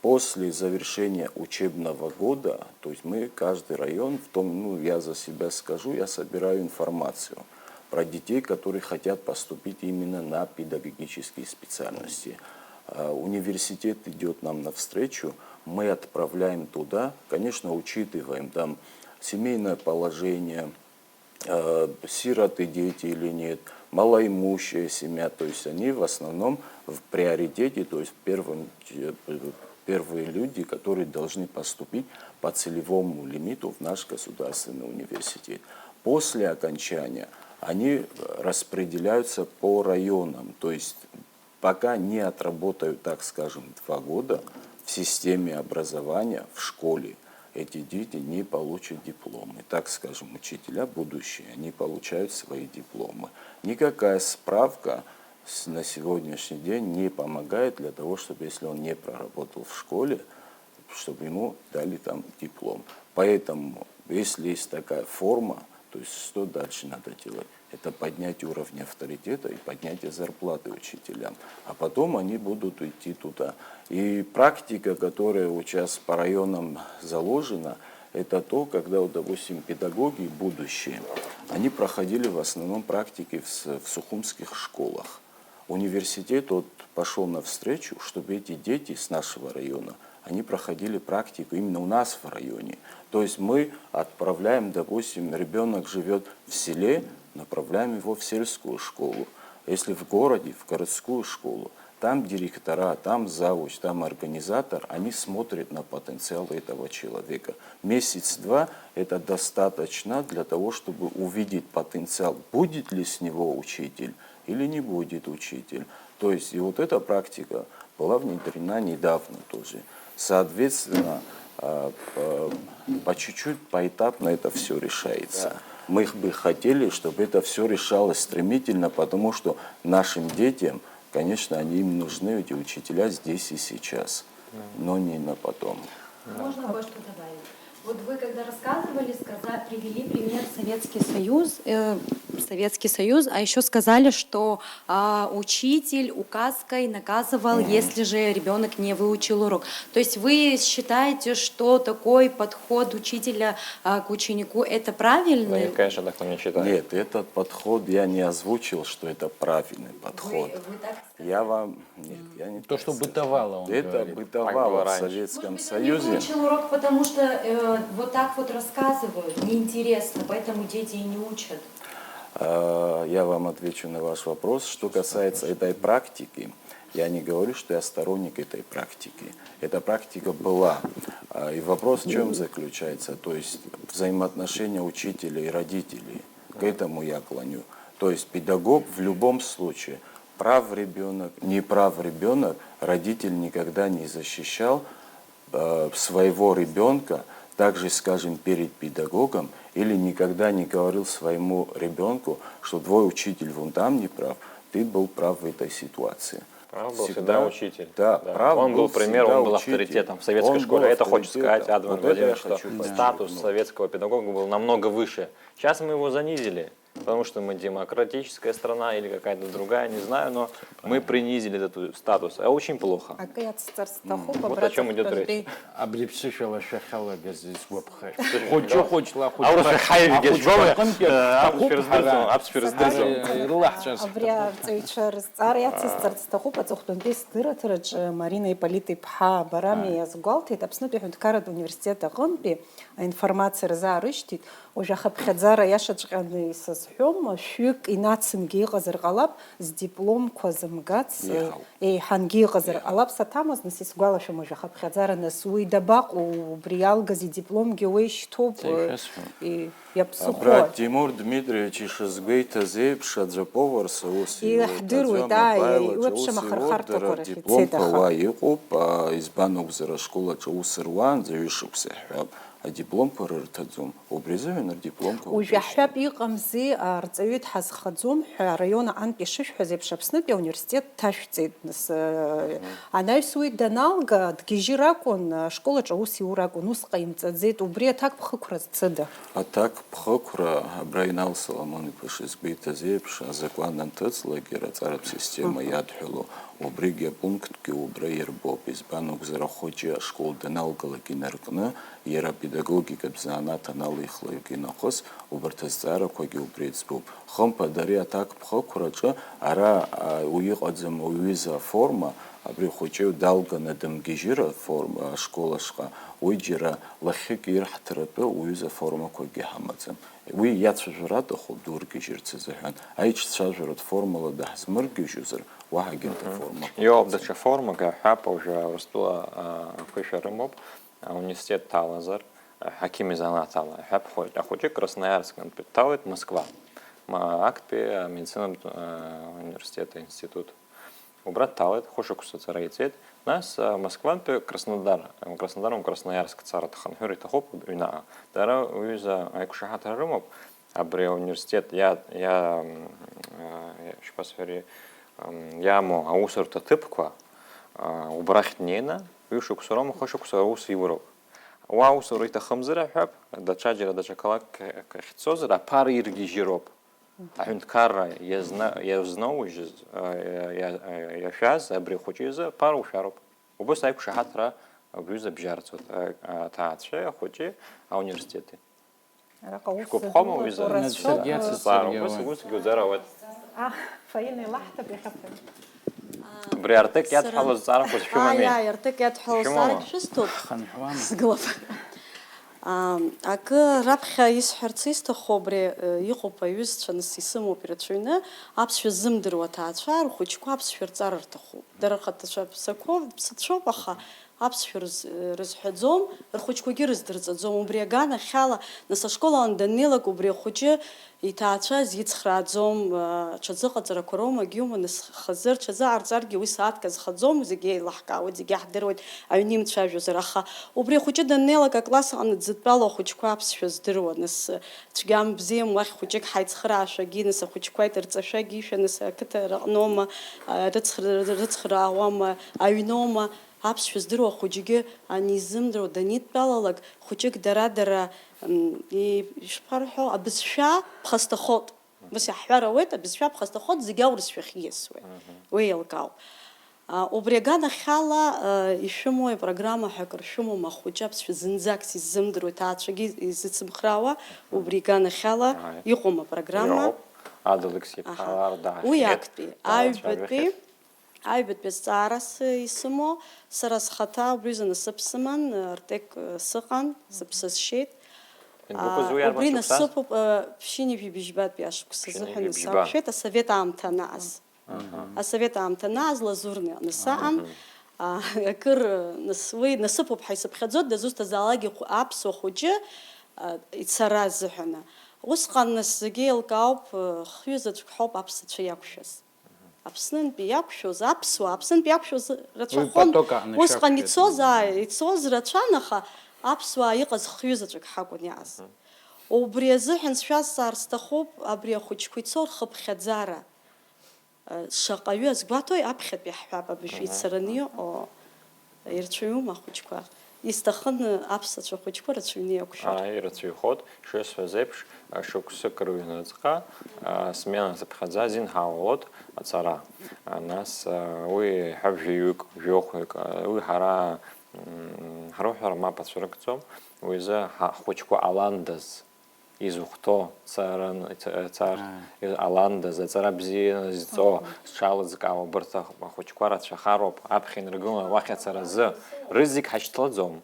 после завершения учебного года, то есть мы каждый район, в том, ну, я за себя скажу, я собираю информацию про детей, которые хотят поступить именно на педагогические специальности. А, Университет идет нам навстречу, мы отправляем туда, конечно, учитываем там семейное положение, э, сироты дети или нет, малоимущая семья, то есть они в основном в приоритете, то есть в первом, э, первые люди, которые должны поступить по целевому лимиту в наш государственный университет. После окончания они распределяются по районам, то есть пока не отработают, так скажем, два года в системе образования, в школе, эти дети не получат дипломы. Так скажем, учителя будущие, они получают свои дипломы. Никакая справка с- на сегодняшний день не помогает для того, чтобы, если он не проработал в школе, чтобы ему дали там диплом. Поэтому, если есть такая форма, то есть что дальше надо делать? Это поднять уровень авторитета и поднятие зарплаты учителям. А потом они будут идти туда. И практика, которая вот сейчас по районам заложена, это то, когда, вот, допустим, педагоги будущие, они проходили в основном практики в, с- в сухумских школах. Университет вот пошел навстречу, чтобы эти дети с нашего района, они проходили практику именно у нас в районе. То есть мы отправляем, допустим, ребенок живет в селе, направляем его в сельскую школу. Если в городе, в городскую школу, там директора, там завуч, там организатор, они смотрят на потенциал этого человека. Месяц-два — это достаточно для того, чтобы увидеть потенциал, будет ли с него учитель или не будет учитель. То есть и вот эта практика была внедрена недавно тоже. Соответственно, а, по, по чуть-чуть, поэтапно это все решается. Мы бы хотели, чтобы это все решалось стремительно, потому что нашим детям, конечно, они им нужны, эти учителя, здесь и сейчас, но не на потом. Можно кое-что добавить? Вот вы когда рассказывали, сказа- привели пример Советский Союз, э, Советский Союз, а еще сказали, что а, учитель указкой наказывал, если же ребенок не выучил урок. То есть вы считаете, что такой подход учителя а, к ученику — это Да правильный? нет, конечно, так он не считает. Нет, этот подход я не озвучил, что это правильный Вы, подход. Вы так сказали. Я вам... Нет, я не То, так что сказал. бытовало, он Это говорит. бытовало в раньше. Советском Может быть, он не Союзе. выучил урок, потому что э, вот так вот рассказывают, неинтересно, поэтому дети и не учат. Э, Я вам отвечу на ваш вопрос. Что касается этой практики, я не говорю, что я сторонник этой практики. Эта практика была. А, И вопрос в чем заключается? То есть взаимоотношения учителя и родителей. К этому я клоню. То есть педагог в любом случае, прав ребенок, не прав ребенок, родитель никогда не защищал э, своего ребенка, также, скажем, перед педагогом, или никогда не говорил своему ребенку, что твой учитель вон там не прав, ты был прав в этой ситуации. Прав был всегда учитель. Да, Да. прав Он был всегда примером, он был учитель. авторитетом в советской Он был школе. Это хочет авторитетом. сказать Адмир Вот это я Владимирович, что хочу подчеркнуть. Статус советского педагога был намного выше. Сейчас мы его занизили, потому что мы демократическая страна или какая-то другая, не знаю, но мы принизили этот статус. Это очень плохо. Акы иацҵар сҭахуп Вот абра о чём идёт аҵыхәтәантәи речь. Абри аԥсышәала шәахьалагаз исгәаԥхеит. Хәыҷы-хәыҷла Аурыс шәахаиҩгьы ахәыҷқәа џьбоуеи? рҟынтәи Аурыс ҳҭахуп шәырздырӡом, ҳара. аԥсшәа рыздырӡом. Ҳа-, ирылаҳҵәаз. Абри арҵаҩцәа рызҵаара иацысҵарц сҭахуп, аҵыхәтәантәи сдырраҭараҿы Марина Иполит-иԥҳа Барамиа иазгәалҭеит, Аԥснытәи аҳәынҭқарратә университет аҟынтәи аинформациа рзаарышьҭит, уажә ахыԥхьаӡара иашаҵәҟьаны исызҳәом, шәҩык инацынгьы иҟазар ҟалап, здипломқәа зымгац, Еиҳауп. еиҳангьы иҟазар ҟалап, саҭамыз, нас исгәалашәом уажә ахыԥхьаӡара, нас уи дабаҟоу, убри иалгаз идипломгьы уеишьҭоуп, Ишәасҳәо. и-, иаԥсыхәоит. Абра Тимур Дмитриевич ишазгәеиҭаз еиԥш, аӡәы аповарс аус Иаҳдыруеит, иуеит, ааи, аӡәы уи аԥшәма амобаил аҿы ус ахырхарҭақәа иуеит, дара рахь ицеит, дипломқәа аха. Уа иҟоуп, а, избан акәзар, ашкол аҿы аус руаанӡа ҩышықәса иҳәап, адипломқәа рырҭаӡом. Убри азыҳәан адипломқәа Уажә уеишьҭоуп. аҳәап иҟамзи, арҵаҩы дҳазхаӡом ҳәа, араион аҟынтә ишышәҳәаз еиԥш, Аԥснытәи ауниверситет дҭашәҵеит. Нас, э, анаҩс уи даналга, дгьежьыр акәын, ашкол аҿы аус иур акәын, ус ҟаимҵаӡеит, убри аҭакԥхықәра зцыда? Аҭакԥхықәра, абра Инал Соломон-иԥа шизгәеиҭаз еиԥш, азакәан анҭыҵлак, иара аҵаратә система иадҳәало, убригьы апунктгьы убра ирбоуп, избан акәзар, ахәыҷы ашкол даналгалак инаркны, иара апедагогикатә занааҭ аналихлак инахыс, убарҭ азҵаарақәагьы убри иӡбоуп. Хымԥада, ари аҭакԥхықәраҿы ара, а, уи иҟаӡам, уҩыза аформа, абри ахәыҷы далганы дымгьежьыр аформа, ашкол ашҟа, уи џьара лахьык ирҳҭаратәы уҩыза аформақәакгьы ҳамаӡам. Уи иацәажәар аҭахуп дургьежьырц азыҳәан. Аиҿцәажәаратә формала даҳзмыргьежьозар, уаҳагьы арҭ аформақәа Иоуп, даҽа формак аҳәап, уажәы Урыстәыла, а, ақәышәа рымоуп, ауниверситет дҭалазар, аҳақьым изанааҭ ала, аҳәап, хәыҷ-, ахәыҷы Красноярскынтәи дҭалеит Москва. Ма-, актәи амедицинатә, а, университет аинститут. Убра дҭалеит, хәышықәса аҵара иҵеит. Нас, а, Москвантәи Краснодар, м, Краснодар, м, Красноиарск цара дхынҳәыр иҭахуп ҩнаҟа. Дара уҩыза аиқәшаҳаҭра рымоуп, абри ауниверситет иа-, иа-, м, а, иа-, шԥасҳәари, м, иамоу аусурҭа ҭыԥқәа, а, убрахь днеины, ҩышықәса роума, хышықәса аус иуроуп. Уа аусура иҭахымзар, аҳәап, даҽаџьара, даҽа қалақьк ахьцозар, аԥара иргьежьыроуп. Аҳәынҭқарра иазна-, иазноужьыз, а, иа-, иа-, иашәаз абри ахәыҷы изы аԥара ушәароуп. Убыс аиқәшаҳаҭра абри аҩыза бжьарцоит, а, аҭаацәеи ахәыҷи ауниверситети. Араҟа ус Шәгәаԥхома, зуа уҩыза? Тура Нас зуа, саргьы а, ацысҵар зҵаара, убыс, ауеит. Убыс гьуӡара ауеит. А, Фаина илаҳҭап иахьа Фаина. Убри Артек Сара иадҳәалоз зҵаарақәа шәымами? Ааи, ааи, Артек иадҳәалоз Шәымоума? Зҵаарак шәысҭоит. Хынҳәуама? Сгылап. Ам, акы раԥхьа исҳәарц исҭаху абри, э, иҟоуп аҩызцәа, нас исымоуп ирацәаҩны, аԥсшәа ззымдыруа аҭаацәа рхәыҷқәа аԥсшәа рҵара рҭахуп. Дара рхаҭацәа ԥсақәоуп, ԥсацәоуп, аха аԥсшәа рыз-, рызҳәаӡом, рхәыҷқәагьы рыздырҵаӡом. Убри аганахьала, нас ашкол аан даннеилак, убри ахәыҷы иҭаацәа зицхрааӡом, а, ҽазыҟаҵарақәа роума, егьиума, нас хазы рҽазыҟарҵаргьы уи сааҭк азхаӡом, зегьы еилаҳкаауеит, зегьы иаҳдыруеит, аҩны имцәажәозар. Аха убри ахәыҷы даннеилак, акласс аҟны дзыдтәалоу ахәыҷқәа аԥсшәа здыруа, нас, цәгьам бзиам уахь хәыҷык ҳаицхыраашәагьы, нас ахәыҷқәа идырҵашәагьы ишәа, нас ақыҭа рыҟноума, а, рыцхра-, рыцхраауама, аҩноума, аԥсшәа здыруа ахәыҷгьы анизымдыруа данидтәалалак, хәыҷык дара-дара, м, и-, ишԥарҳәо, абызшәа ԥхасҭахоит. Ус иаҳҳәар ауеит, абызшәа ԥхасҭахоит, зегь аурысшәахь ииасуеит. Мгм. Уи еилкаауп. А, убри аганахьала, а, ишәымои апрограмма ҳәа акыр шәымоума, ахәыҷы аԥсшәа зынӡак сизымдыруа, иҭаацәагьы изыцымхраауа, Мгм. убри аганахьала Ааи. иҟоума апрограмма? Иоуп. Ада Алексеи-иԥҳа Аҳа. Лар Уи даахьеит, актәи, даацәажәахьеит. Аҩбатәи, аҩбатәи азҵаарас исымоу, сара схаҭа убри аҩыза насыԥ сыман, Артек, сыҟан, сыԥсы сшьеит. Ианбакәыз уи, А, арбан убри шықәсаз? Насыԥуп, а, ԥшьынҩажәи быжьбатәи ашықәс азыҳәан Ԥшьынҩажәи быжьба. Саақәшәеит, асовет аамҭа анааз. Аҳа. Асовет аамҭа анааз Лазурни аҟны саан. Мгм. А, акыр, нас, уи насыԥуп ҳәа исыԥхьаӡоит, дызусҭазаалакгьы хә-, аԥсуа хәыҷы, а, ицара азыҳәаны. Усҟан, нас, зегьы еилкаауп, а, хҩызаҵәк ҳауп аԥсацәа иақәшәаз. Аԥснынтәи иақәшәоз аԥсуаа, Аԥснынтәи иақәшәоз Уи рацәахон. Поток аҟны Усҟан шәақәшәеит. Ицоз, ааи, ицоз рацәан, аха аԥсуаа иҟаз хҩызаҵәк ҳакәын иааз. Мгм. Убри азыҳәан сшәазҵаар сҭахуп, абри ахәыҷқәа ицо рхыԥхьаӡара. Шаҟаҩы азгәаҭои, аԥхьатәи ҳҳәап, абыржәы Аҳа. Ицараны иҟоу ирацәаҩума ахәыҷқәа? Исҭахын аԥсацәа хәыҷқәа рацәаҩны иақәшәар. Ааи, ирацәаҩхоит, шысҳәаз еиԥш, шықәсык рыҩныҵҟа, а, смена зыԥхьаӡа азин ҳалалоит ацара. А, нас, а, уи ҳәа жәаҩык, жәохәҩык, а, уи ҳара, м, ҳрыҳәар мап ацәырыгӡом, уи азы ҳа-, ҳхәыҷқәа аландаз. Изухәҭоу царан-, ца-, цар-, Аа. аландаз, аҵара бзианы изҵо, зҽалызкаауа, абарҭ ахәыҷқәа рацәахароуп, аԥхьа инаргыланы уахь ацара азы, рызегь ҳашьҭлаӡом.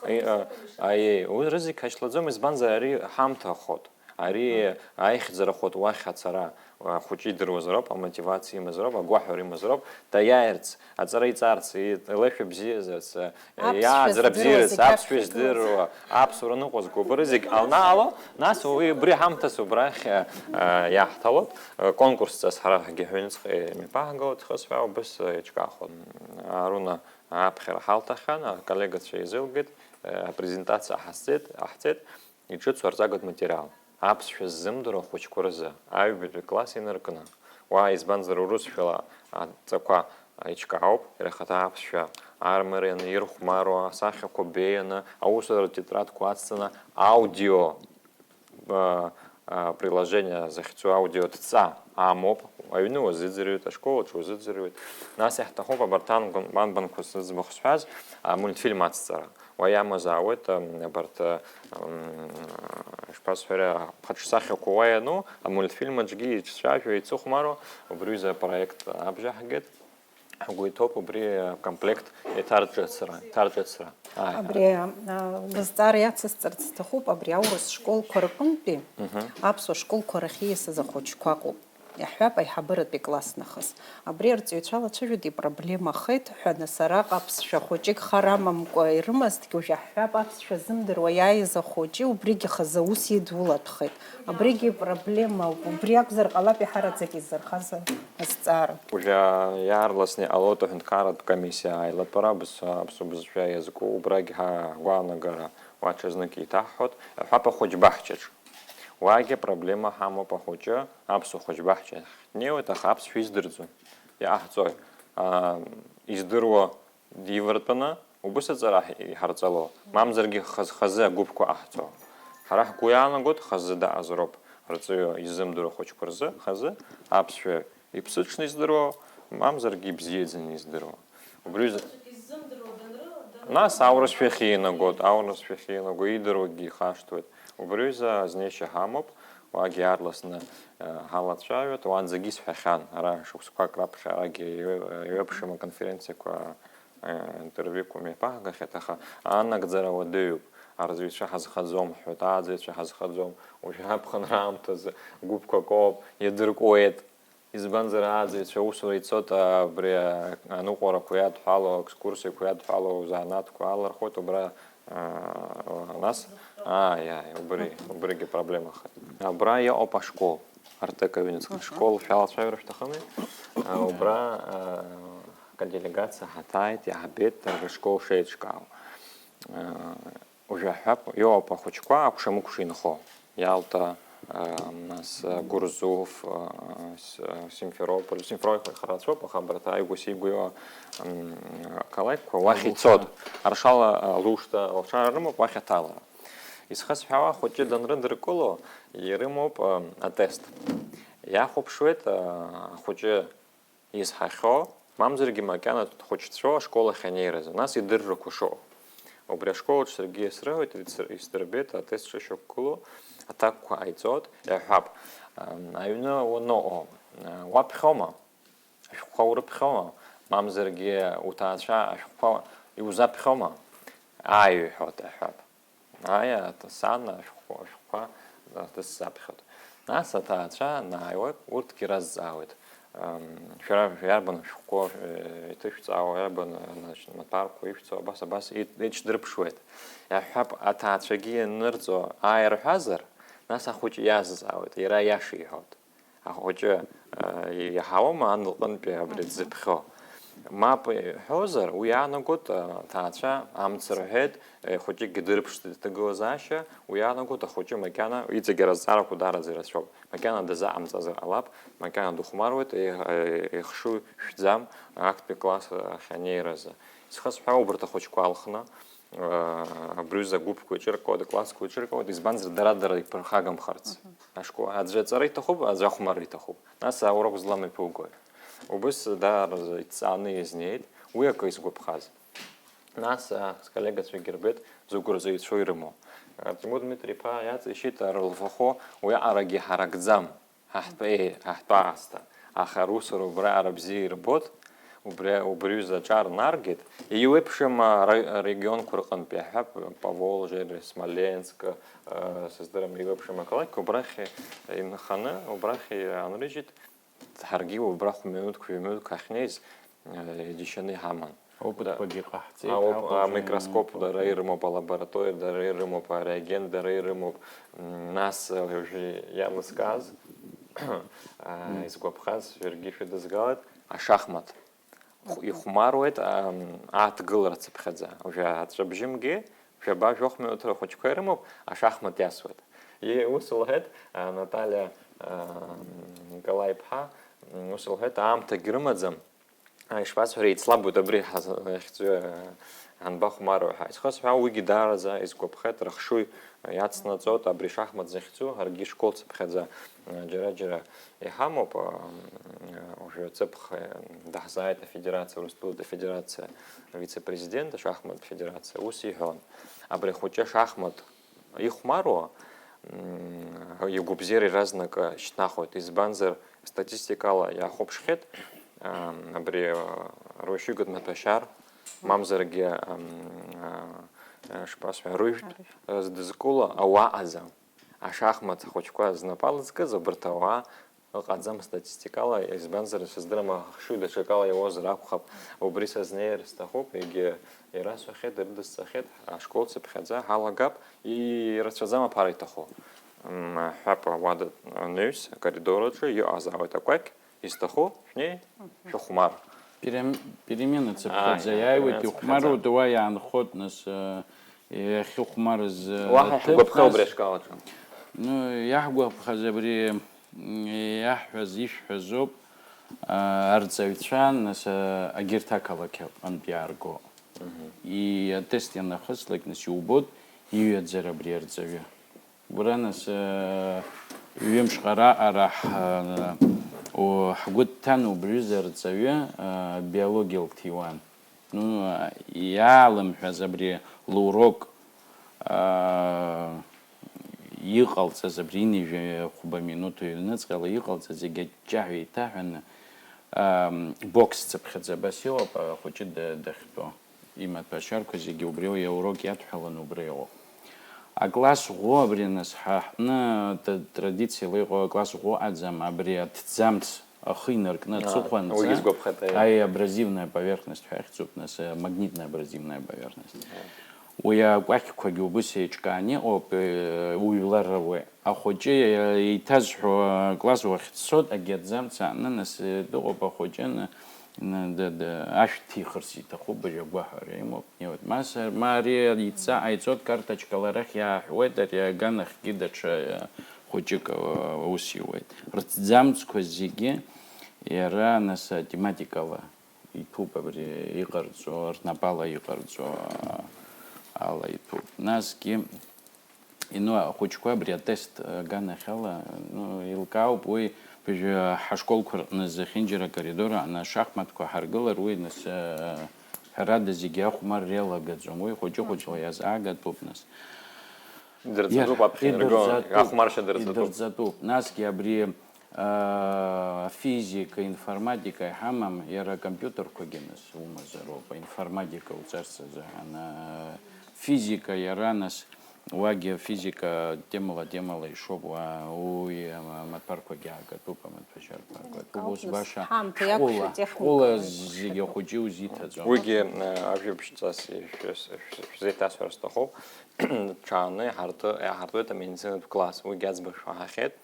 Аи, а, аиеи, уи рызегь ҳашьҭлаӡом, избанзар, ари ҳамҭахоит, ари аихьӡарахоит уахь ацара, ахәыҷы идыруазароуп, амотивациа имазароуп, агәаҳәара имазароуп, даиааирц, аҵара иҵарц, и-, илеишәа бзиазарц, а, Аԥсшәа иааӡара здыруа бзиарц, зегь аԥсшәа аԥсшәа здыруа, здыруа, аԥсуара ныҟәызго, убри зегь алнаало, нас уи убри ҳамҭас убрахь, а, а, иаҳҭалоит, а, конкурсҵас ҳара ҳгьы ҳҩныҵҟа имҩаԥаҳгалоит, хысҳәаа убыс, а, еиҿкаахоит. М, Аруна аԥхьара ҳалҭахьан, аколлегацәа еизылгеит, а, апрезентациа ҳазҵеит, ҳаҳҵеит, иҿыцу арҵагатә материал, аԥсшәа ззымдыруа ахәыҷқәа рзы, аҩбатәи класс инаркны. Уа, избанзар, урысшәала адҵақәа еиҿкаауп, иара ихаҭа аԥсшәа армарианы, ирхәмаруа, асахьақәа беианы, аусуратә тетрадқәа ацҵаны, аудио, а, а, приложение захьӡу аудио дҵа амоуп, аҩны уазыӡырҩуеит, ашкол аҿы уазыӡырҩуеит. Нас иаҳҭахуп абарҭ ангон-, анбанқәа зыӡбахә сҳәаз, амультфильм ацҵара. Уа иамазаауеит, ам, абарҭ, ам, ишԥасҳәари, аԥхаҿсахьақәа уа иану, амультфильм аҿгьы иҿцәажәо, ицыхәмаруа, убри аҩыза апроект абжьаҳгеит. Ҳгәы иҭоуп убри акомплект иҭарҿыцра, иҭарҿыцра. Ааи. Абри, а, лызҵаара иацысҵарц сҭахуп, абри аурыс школқәа рҟынтәи Мгм. Аԥсуа школқәа рахь ииасыз ахәыҷқәа ыҟоуп. Иаҳҳәап, аиҳабыратәи класс нахыс. Абри арҵаҩцәа лацәажәоит, ипроблемахеит ҳәа, нас араҟа аԥсшәа хәыҷык хар амамкәа ирымазҭгьы, уажә иаҳҳәап, аԥсшәа зымдыруа иааиз ахәыҷы убригьы хазы аус идулатәхеит. Абригьы ипроблемоуп, убри акәзар ҟалап иҳараӡак изырхаз азҵаара. Уажәы иаарласны иҟалоит аҳәынҭқарратә комиссиа аилатәара, аԥсуа бызшәа иазку, убрагь ҳа ҳгәаанагара уа ҽазнык еиҭаҳҳәоит, ҳәап ахәыҷбаҳчаҿ. Уагьы проблема ҳамоуп ахәыҷы, аԥсуа хәыҷбаҳча ҳнеиуеит, аха аԥсшәа издырӡом. Иҟаҳҵои? Аа, издыруа дивартәаны, убыс аҵара ҳ-, иҳарҵало, мамзаргьы хаз-, хазы агәыԥқәа ҟаҳҵо. Ҳара ҳгәы иаанагоит, хазы даҟазароуп, арҵаҩы изымдыруа ахәыҷқәа рзы, хазы аԥсшәа иԥсыҽны издыруа, мамзаргьы ибзиаӡаны издыруа. Убри рзы Нас аурысшәахь инаго, аурысшәахь инаго, идыруагьы ихашҭуеит. Убри аҩыза азнеишьа ҳамоуп, уагьы аарласны, э, ҳалацәажәоит. Уаанӡагьы исҳәахьан, ара шықәсқәак раԥхьа арагьы еиуе-, еиуеиԥшым аконференциақәа, э, интервиуқәа мҩаԥаҳгахьеит, аха анагӡара уадаҩуп, арҵаҩцәа ҳазхаӡом ҳҳәоит, ааӡаҩцәа ҳазхаӡом, уажәы аԥхынра аамҭазы гәыԥқәак оуп, иадыркуеит. Избанзар, ааӡаҩцәа аусура ицоит, а, абри, а, аныҟәарақәа иадҳәалоу, аекскурсиақәа иадҳәалоу, занааҭқәа алархәоит, убра, а, нас, ааи, ааи, убри, убригьы проблемахеит. Абра иҟоуп ашкол, Артек аҩныҵҟа ашкол, шәалацәажәара шәҭахыми? А, убра, а, акаделегациа ҳаҭааит, иаҳбеит, дара рышкол шеиҿкаау. А, Уажәы аҳәап, иоуп ахәыҷқәа акәша-мыкәша инхо. Иалта, а, нас, а, Гурзуф, а, с-, а, Симферополь, Симферополь харацәоуп, аха абарҭ ааигәа-сигәа иоуа, м, ақалақьқәа уахь Алушта. Ицоит. Аршала, а, Алушта, лашара рымоуп уахь аҭалара. Исхысҳәаауа ахәыҷы данрыдыркыло, ирымоуп, а, атест. Иахәаԥшуеит, а, ахәыҷы изҳахьоу, мамзаргьы макьана дхәыҷцәоу ашкол ахь анеиразы, нас идыррақәа шыҟоу. Убри ашкол аҿы саргьы срыҳәоит, исдыр-, исдырбеит атест шышьақәгылоу, аҭакқәа ҟаиҵоит, иаҳҳәап, ам, аҩны уаныҟоу, а, уаԥхьома? Ашәҟәқәа урыԥхьома? Мамзаргьы уҭаацәа ашәҟәқәа иузаԥхьома? Ааи, иҳәоит, аҳәап. Ааи, аҭ-, сан ашәҟәқәа, ашәҟәқәа, а, дысзаԥхьоит. Нас аҭаацәа анааиуа, урҭгьы разҵаауеит. Ам, шәара иарбан шәҟәқәоу, э, иҭышәҵаауа, иарбан, э, значит, маҭәарқәа ишәҵоу, абас, абас еи-, еиҿдырԥшуеит. Иаҳҳәап, аҭаацәагьы ианырҵо ааи рҳәазар, нас ахәыҷы иазҵаауеит, иара аиаша иҳәоит. Ахәыҷы, э, иаҳауама ан лҟынтәи абри дзыԥхьо? Мап иҳәозар, уи иаанагоит, э, аҭаацәа амц рҳәеит, э, хәыҷыкгьы дырԥшӡеит аҭагылазаашьа, уи иаанагоит, ахәыҷы макьана, иҵегь ара азҵаарақәа даараӡа ирацәоуп, макьана дазаҟамҵазар ҟалап, макьана дыхәмаруеит, еи-, еихшыҩ шәӡам актәи класс ахь анеиразы. Схы сҳәа убарҭ ахәыҷқәа алхны, Абри аҩыза агәыԥқәа еиҿыркаауеит, аклассқәа еиҿыркаауеит, избанзар, дара-дара иԥырхагамхарц. Мгм. Ашкол, аӡәы аҵара иҭахуп, аӡәы ахәмарра иҭахуп. Нас аурок злам иԥугои? Убыс даараӡа иҭҵааны изнеит, уи акы изгәаԥхаз. Нас, а, сколлегацәагьы рбеит, зыгәра зеицәоу ирымоу. Артемур Дмитри-иԥа иаҵишьит, рылфахо уиаҟарагьы ҳаракӡам. Ҳаҳтәа, еи, ҳаҳтәа аасҭа. Аха русура убра ара бзиа ирбоит, убри, убри аҩыза аҿар наргеит. Еиуеиԥшым, а, ра-, регионқәа рҟынтәи, иаҳҳәап, Поволжье, Смоленск, а, сыздырам, еиуеиԥшым ақалақьқәа убрахь инханы, убрахь иаанрыжьит. Ҳаргьы убра хә-минуҭк, жәа-минуҭк ҳахьнеиз, а, иџьашьаны иҳаман. Опытқәагьы ҟаҳҵеит, а, оп-, аҟәа а, микроскоп дара ирымоуп, алабораториа дара ирымоуп, ареагент дара ирымоуп. М, нас, а, уажәы иамыскааз, а, изгәаԥхаз, шәаргьы шәыдызгалеит, ашахмат. Хә-, ихәмаруеит, ам, ааҭгылара цыԥхьаӡа. Уажәы аҵәабжьы мги, жәаба-жәохә минуҭ рхәыҷқәа ирымоуп, ашахмат иасуеит. И-, ус лҳәеит, а, Наталиа, а, Николаи-иԥҳа, м, ус лҳәеит, аамҭагь рымаӡам, Ишԥасҳәари, еицлабуеит абри ҳаз-, иахьӡу, анбахәмаруеи ҳәа. Исхысҳәаау, уигьы даараӡа исгәаԥхеит, рыхшыҩ иацнаҵоит абри шахмат захьӡу, ҳаргьы школ цыԥхьаӡа, џьара-џьара иҳамоуп, уажәы ҵыԥх даҳзааит афедерациа, Урыстәылатәи афедерациа авице-президент ашахмат федерациа, ус иҳәон, абри ахәыҷы ашахмат ихәмаруа, м, игәабзиара иаразнак шьҭнахуеит, избанзар, статистикала иаахәаԥшхьеит, ам, абри, а, рушьыгатә маҭәашьар, мамзаргьы, ам, а, а, шԥасҳәа, рыжәтә, а, здызкыло ауаа ыҟаӡам. Ашахмат ахәыҷқәа знапы алызкыз убарҭ ауаа Ыҟаӡам статистикала, избанзар, сыздырам, ахшыҩ даҽакала иауазар акәхап, убри сазнеир сҭахуп, егьи ирасҳәахьеит, ирыдысҵахьеит, ашкол цыԥхьаӡа ҳалагап, ирацәаӡам аԥара иҭаху. М, ҳәап, ауада анаҩс, акоридор аҿы иҟазаауеит акәакь, изҭаху шәнеи, шәыхәмар. Перем-, перемена цыԥхьаӡа Ааи, иааиуеит, перемена ихәмаруеит, цыԥхьаӡа. Уа иаанхоит, нас, э, иахьыхәмарыз, э, Уаҳа ҭыԥ, иаҳгәаԥхеи нас. Убри ашкол аҿы? Ну, иаҳгәаԥхаз абри, м, иаҳҳәаз, ишәҳәаз ауп, а, арҵаҩцәа, нас, а, агьырҭ ақалақь аҟынтә иаарго. Мгм. И-, атест ианахыслак, нас, иубоит иҩаӡара абри арҵаҩы. Убра, нас, э, ҩымш ҟара ара ҳ-, о, ҳгәы дҭан убри аҩыза арҵаҩы, э, биологиа лҭиуан. Ну, э, иаалымҳәаз абри лурок, э, иҟалҵаз, абри ҩынҩажәи хәба минуҭ ҩныҵҟала иҟалҵаз зегьы аҷҷаҳәа еиҭаҳәаны, э, бокс цыԥхьаӡа абас иҟоуп, ахәыҷы да-, дахьтәоу. Имаҭәашьарқәа зегьы убри аурок иадҳәаланы убра иҟоуп. Акласс ӷәӷәа абри, нас, ҳа ҳҟны т-, традициала иҟоу акласс ӷәӷәа аӡам, абри аҭӡамц ахы инаркны Аа, аҵыхәанӡа, уигьы сгәаԥхеит, аиа. Аи, абразивная поверхность ҳәа ихьӡуп, нас, э, магнитная абразивная поверхность. Аиа. Уи акәакьқәагьы убыс еиҿкааны иҟоуп, э, уҩлар ауеи. Ахәыҷы, э, еиҭазҳәо, э, класс уахь дцоит, агьи аҭӡамц ааны, нас, э, дыҟоуп ахәыҷы, н-, н-, д-, д-, ашә ҭихырц иҭахуп, быжь агәаҳәара имоуп, днеиуеит. Ма с-, ма ари иҵаа иҵоит, карточкала арахь иааҳәуеит, ари аганахьгьы даҽа, э, хәыҷык, э, аус иуеит. Рҭӡамцқәа зегьы иара, нас, атематикала иҭәуп, абри иҟарҵо, рнапала иҟарҵо, а, ала иҭәуп. Насгьы, ну, ахәыҷқәа абри атест аганахьала, ну, еилкаауп, уи быжә ҳашколқәа рҟны зехьынџьара акоридор аҟны ашахматқәа ҳаргылар, уи, нас, а, ҳәарада, зегьы ахәмарра иалагаӡом, уи хәыҷы-хәыҷла иазаагатәуп, нас. Идырҵатәуп, Иа-, аԥхьа инарго, идырҵатәуп, ахәмаршьа дырҵатәуп. Идырҵатәуп. Насгьы абри, аа, афизика, информатика иҳамам, иара акомпиутерқәагьы, нас, умазароуп, аинформатика уҵарц азыҳәан, аа, физика иара, нас, уагьы афизика темала, темала ишоуп, уа, уи, ама-, амаҭәарқәагьы аагатәуп, амаҭәашьарқәа аагатәуп, Акалҭ, ус нас, баша ҳаамҭа ҳҟәыла, иақәшәеит, иахьынтәаауа. Ҳҟәыла зегьы ахәыҷы узиҭаӡом. Уигьы, э, ажәабжьҵас ишәыз-, шәзеиҭасҳәар сҭахуп. Ҽааны иҳарты-, иаҳартуеит амедицинатә класс, уигьы аӡбахә шәаҳахьеит.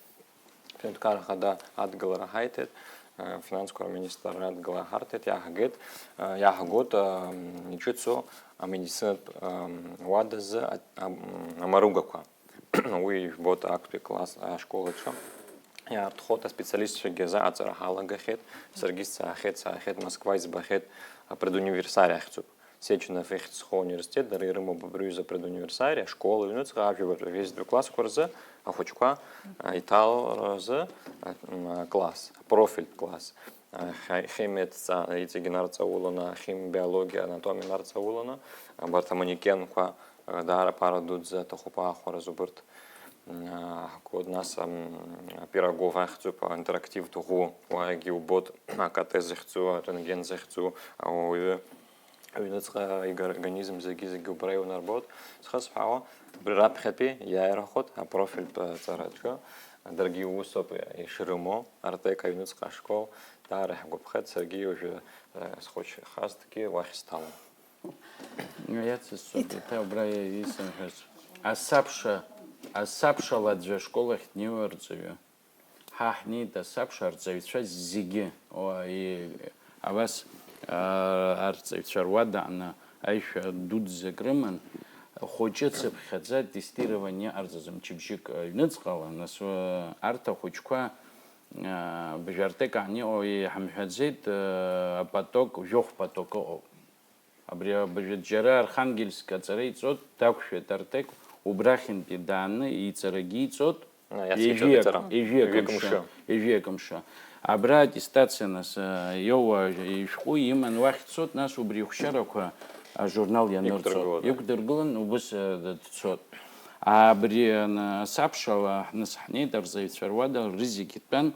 Ҳҳәынҭқарра Ахада адгылара ҳаиҭеит, э, финансқәа рминистрра адгылара ҳарҭеит, иаҳгеит, э, иаҳгоит, э, иҿыцу амедицинатә, э, уадазы а-, а-, амаругақәа. Уи ижәбоит актәи класс ашкол аҿы. Иаартхоит, аспециалистцәагьы азы аҵара ҳалагахьеит, саргьы сцаахьеит, саахьеит, Москва избахьеит, апредуниверсариа ахьӡуп. Сеченов ихьӡ зху ауниверситет, дара ирымоуп абри аҩыза апредуниверсариа, ашкол аҩныҵҟа, ажәабатәи ажәеизатәи классқәа рзы ахәыҷқәа, а, иҭаларазы, а, м, акласс, апрофильтә класс, а, хи-, химиатә ҵа-, иҵегьы нарҵауланы, ахимиа, биологиа, анатомиа нарҵауланы, абарҭ аманекенқәа, а, даара аԥара дуӡӡа аҭахуп аахәараз убырҭ. М, а, ҳкод нас, ам, Пирогов ахьӡуп, аинтерактивтә ӷәы, уаагьы иубоит, акатетер захьӡу, арентген захьӡу, ауаҩы Аҩныҵҟа ига-, организм зегьы-зегьы убра иунарбоит. Схы сҳәаауа, убри раԥхьатәи иааирахоит апрофильтә, э, ҵараҿы. Даргьы усоуп ишрымоу, Артек аҩныҵҟа ашкол. Даара иаҳгәаԥхеит, саргьы уажәы, э, схәыҷхазҭгьы уахь сҭалон. Иацысҵоит, еиҭа убра исымҳәаз. Асабша, асабшала аӡәы ашкол ахь днеиуа арҵаҩы. Ҳа ҳнеит асабша арҵаҩцәа зегьы, о, и-, абас, аа, арҵаҩцәа руадаҟны аишәа дуӡӡак рыман, хәыҷы цыԥхьаӡа тестирование иҟарҵаз мчыбжьык аҩныҵҟала, нас, э, арҭ ахәыҷқәа, аа, бжәартәык ааниҟо иҳамҳәаӡеит, э, апоток, жәохә поток ыҟоуп. Абри абыржәы џьара Архангельск аҵара иҵоит, дақәшәеит Артек, убрахьынтәи дааны иҵарагьы иҵоит. А, иацәгьаҿы ҩажәи акы, иҵара. Ҩажәи акы Ҩажәи акы мшы, мшы. Ҩажәи акы мшы. Абра аттестациа нас, а, иоуа ишәҟәы иман уахь дцоит, нас убри ихәшьарақәа ажурнал ианырҵо. Иқәдыргылоит. Иқәдыргылан, убыс, а, дцоит. Абри, ан-, асабшала нас ҳнеит, арҵаҩцәа руада рызегь итәан,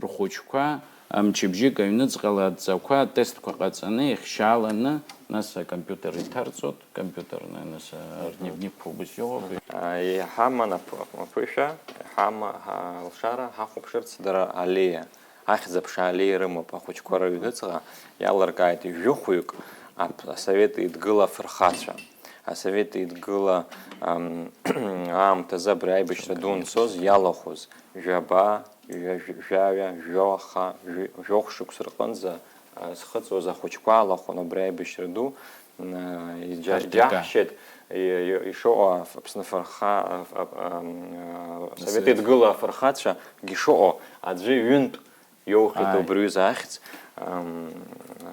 рхәыҷқәа, мчыбжьык аҩныҵҟала адҵақәа, атестқәа ҟаҵаны, ихьшьааланы, нас акомпиутер иҭарҵоит, компиутерны, нас, а, Мгм. рдневникқәа убыс иҟоуп. А, иҳаман аԥ-, аԥышәа, Ҳама, ҳа-, алшара ҳахәаԥшырц дара аллеиа, ахьӡ-аԥша аллеиа рымоуп, ахәыҷқәа рыҩныҵҟа иалыркааит жәохәҩык ап-, асовет еидгыла афырхацәа. Асовет еидгыла, ам, аамҭазы абри аибашьра ду анцоз иалахәыз жәаба, жәа-, жәаҩа, жәохха, жәи-, жәохә шықәса рҟынӡа, а, зхыҵуаз ахәыҷқәа алахәын убри аибашьра ду, м, а, иџьа-, Ҳартәыка. Џьаҳшьеит, и-, и-, ишыҟоу аф-, Аԥсны афырха-, аф-, аф-, ам, а, Асовет. Асовет еидгыла афырхацәагьы шыҟоу аӡәы ҩынтә иоухьеит. Ааи. Убри аҩыза ахьӡ, ам,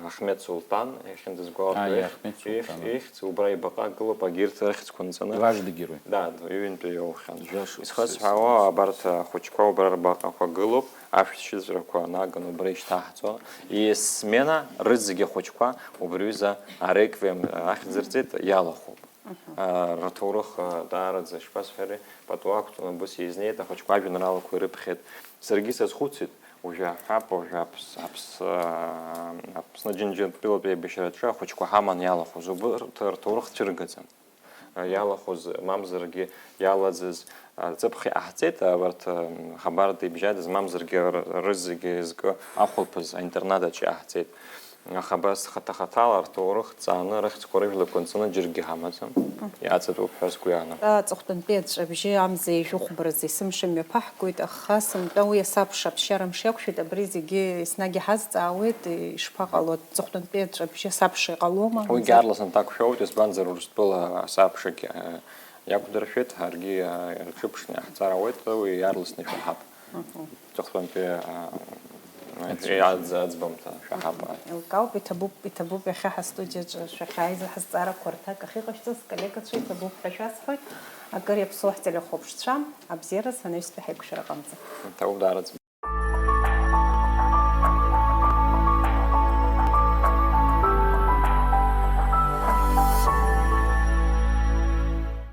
Аҳмед Сулҭан, иахьынӡазгәалҭо Ааи, ихь-, Аҳмед Сулҭан. Ихь-, ихьӡ, убра ибаҟа гылоуп, агьырҭ рыхьӡқәа нҵаны. Дважды герой. Да, д-, ҩынтәа иоухьан. Жәа шықәса Исхысҳәаауа, абарҭ ахәыҷқәа убра рбаҟақәа гылоуп, ашәҭ шьыҵәрақәа наган убра ишьҭаҳҵо. Есмена рыӡгьы ахәыҷқәа убри аҩыза ареквием ахьӡырҵеит, иалахәуп. Мгм. А, рҭоурых, а, даараӡа, ишԥасҳәари, пату ақәҵаны убыс изнеит, ахәыҷқәа ажәеинраалақәа ирыԥхьеит. Саргьы сазхәыцит, уажәы аҳәап, уажәы Аԥс-, Аԥс-, а, Аԥсны Џьынџьтәылатәи аибашьраҿы ахәыҷқәа ҳаман иалахәыз, убарҭ рҭоурых цәыргаӡам. А, иалахәыз, мамзаргьы иалаӡыз, а, ҵыԥх иҟаҳҵеит, а, абарҭ, а, хабарда ибжьадаз, мамзаргьы р-, рызегьы зкы ахәылԥаз аинтернат аҿы иҟаҳҵеит. Аха абас хаҭа-хаҭала рҭоурых ҵааны, рыхьӡқәа рыжәлақәа нҵаны џьаргьы ҳамаӡам. Иаҵатәуп ҳәа сгәы иаанагоит. Аҵыхәтәантәи аҵәҵәабжьы амза ижәохәбаразы есымша мҩаԥаҳгоит, аха сынтәа уи асабша аԥсшьара мшы иақәшәеит, абри зегьы еснагь иҳазҵаауеит, ишԥаҟало, аҵыхәтәантәи аҵәҵәабжьы асабша иҟалома? Уигьы аамзар? Аарласны дак шәоуеит, избанзар, Урыстәыла асабшагь, э, иақәдыршәеит, ҳаргьы, э, рҽыԥшны иаҳҵар ауеит, уи иаарласны ишәаҳап. Мгм. Аҵыхәтәантәи, а, Аӡә-, аӡ-, аӡбамҭа шәаҳап. Еилкаауп, иҭабуп, иҭабуп иахьа ҳастудиаҿы шәахьааиз ҳазҵаарақәа рҭак ахьыҟашәҵаз, коллегацәа, иҭабуп ҳәа шәасҳәоит. Акыр иаԥсоу ҳтелехәаԥшцәа, абзиараз анаҩстәи ҳаиқәшәара ҟамҵа. Иҭабуп даараӡа.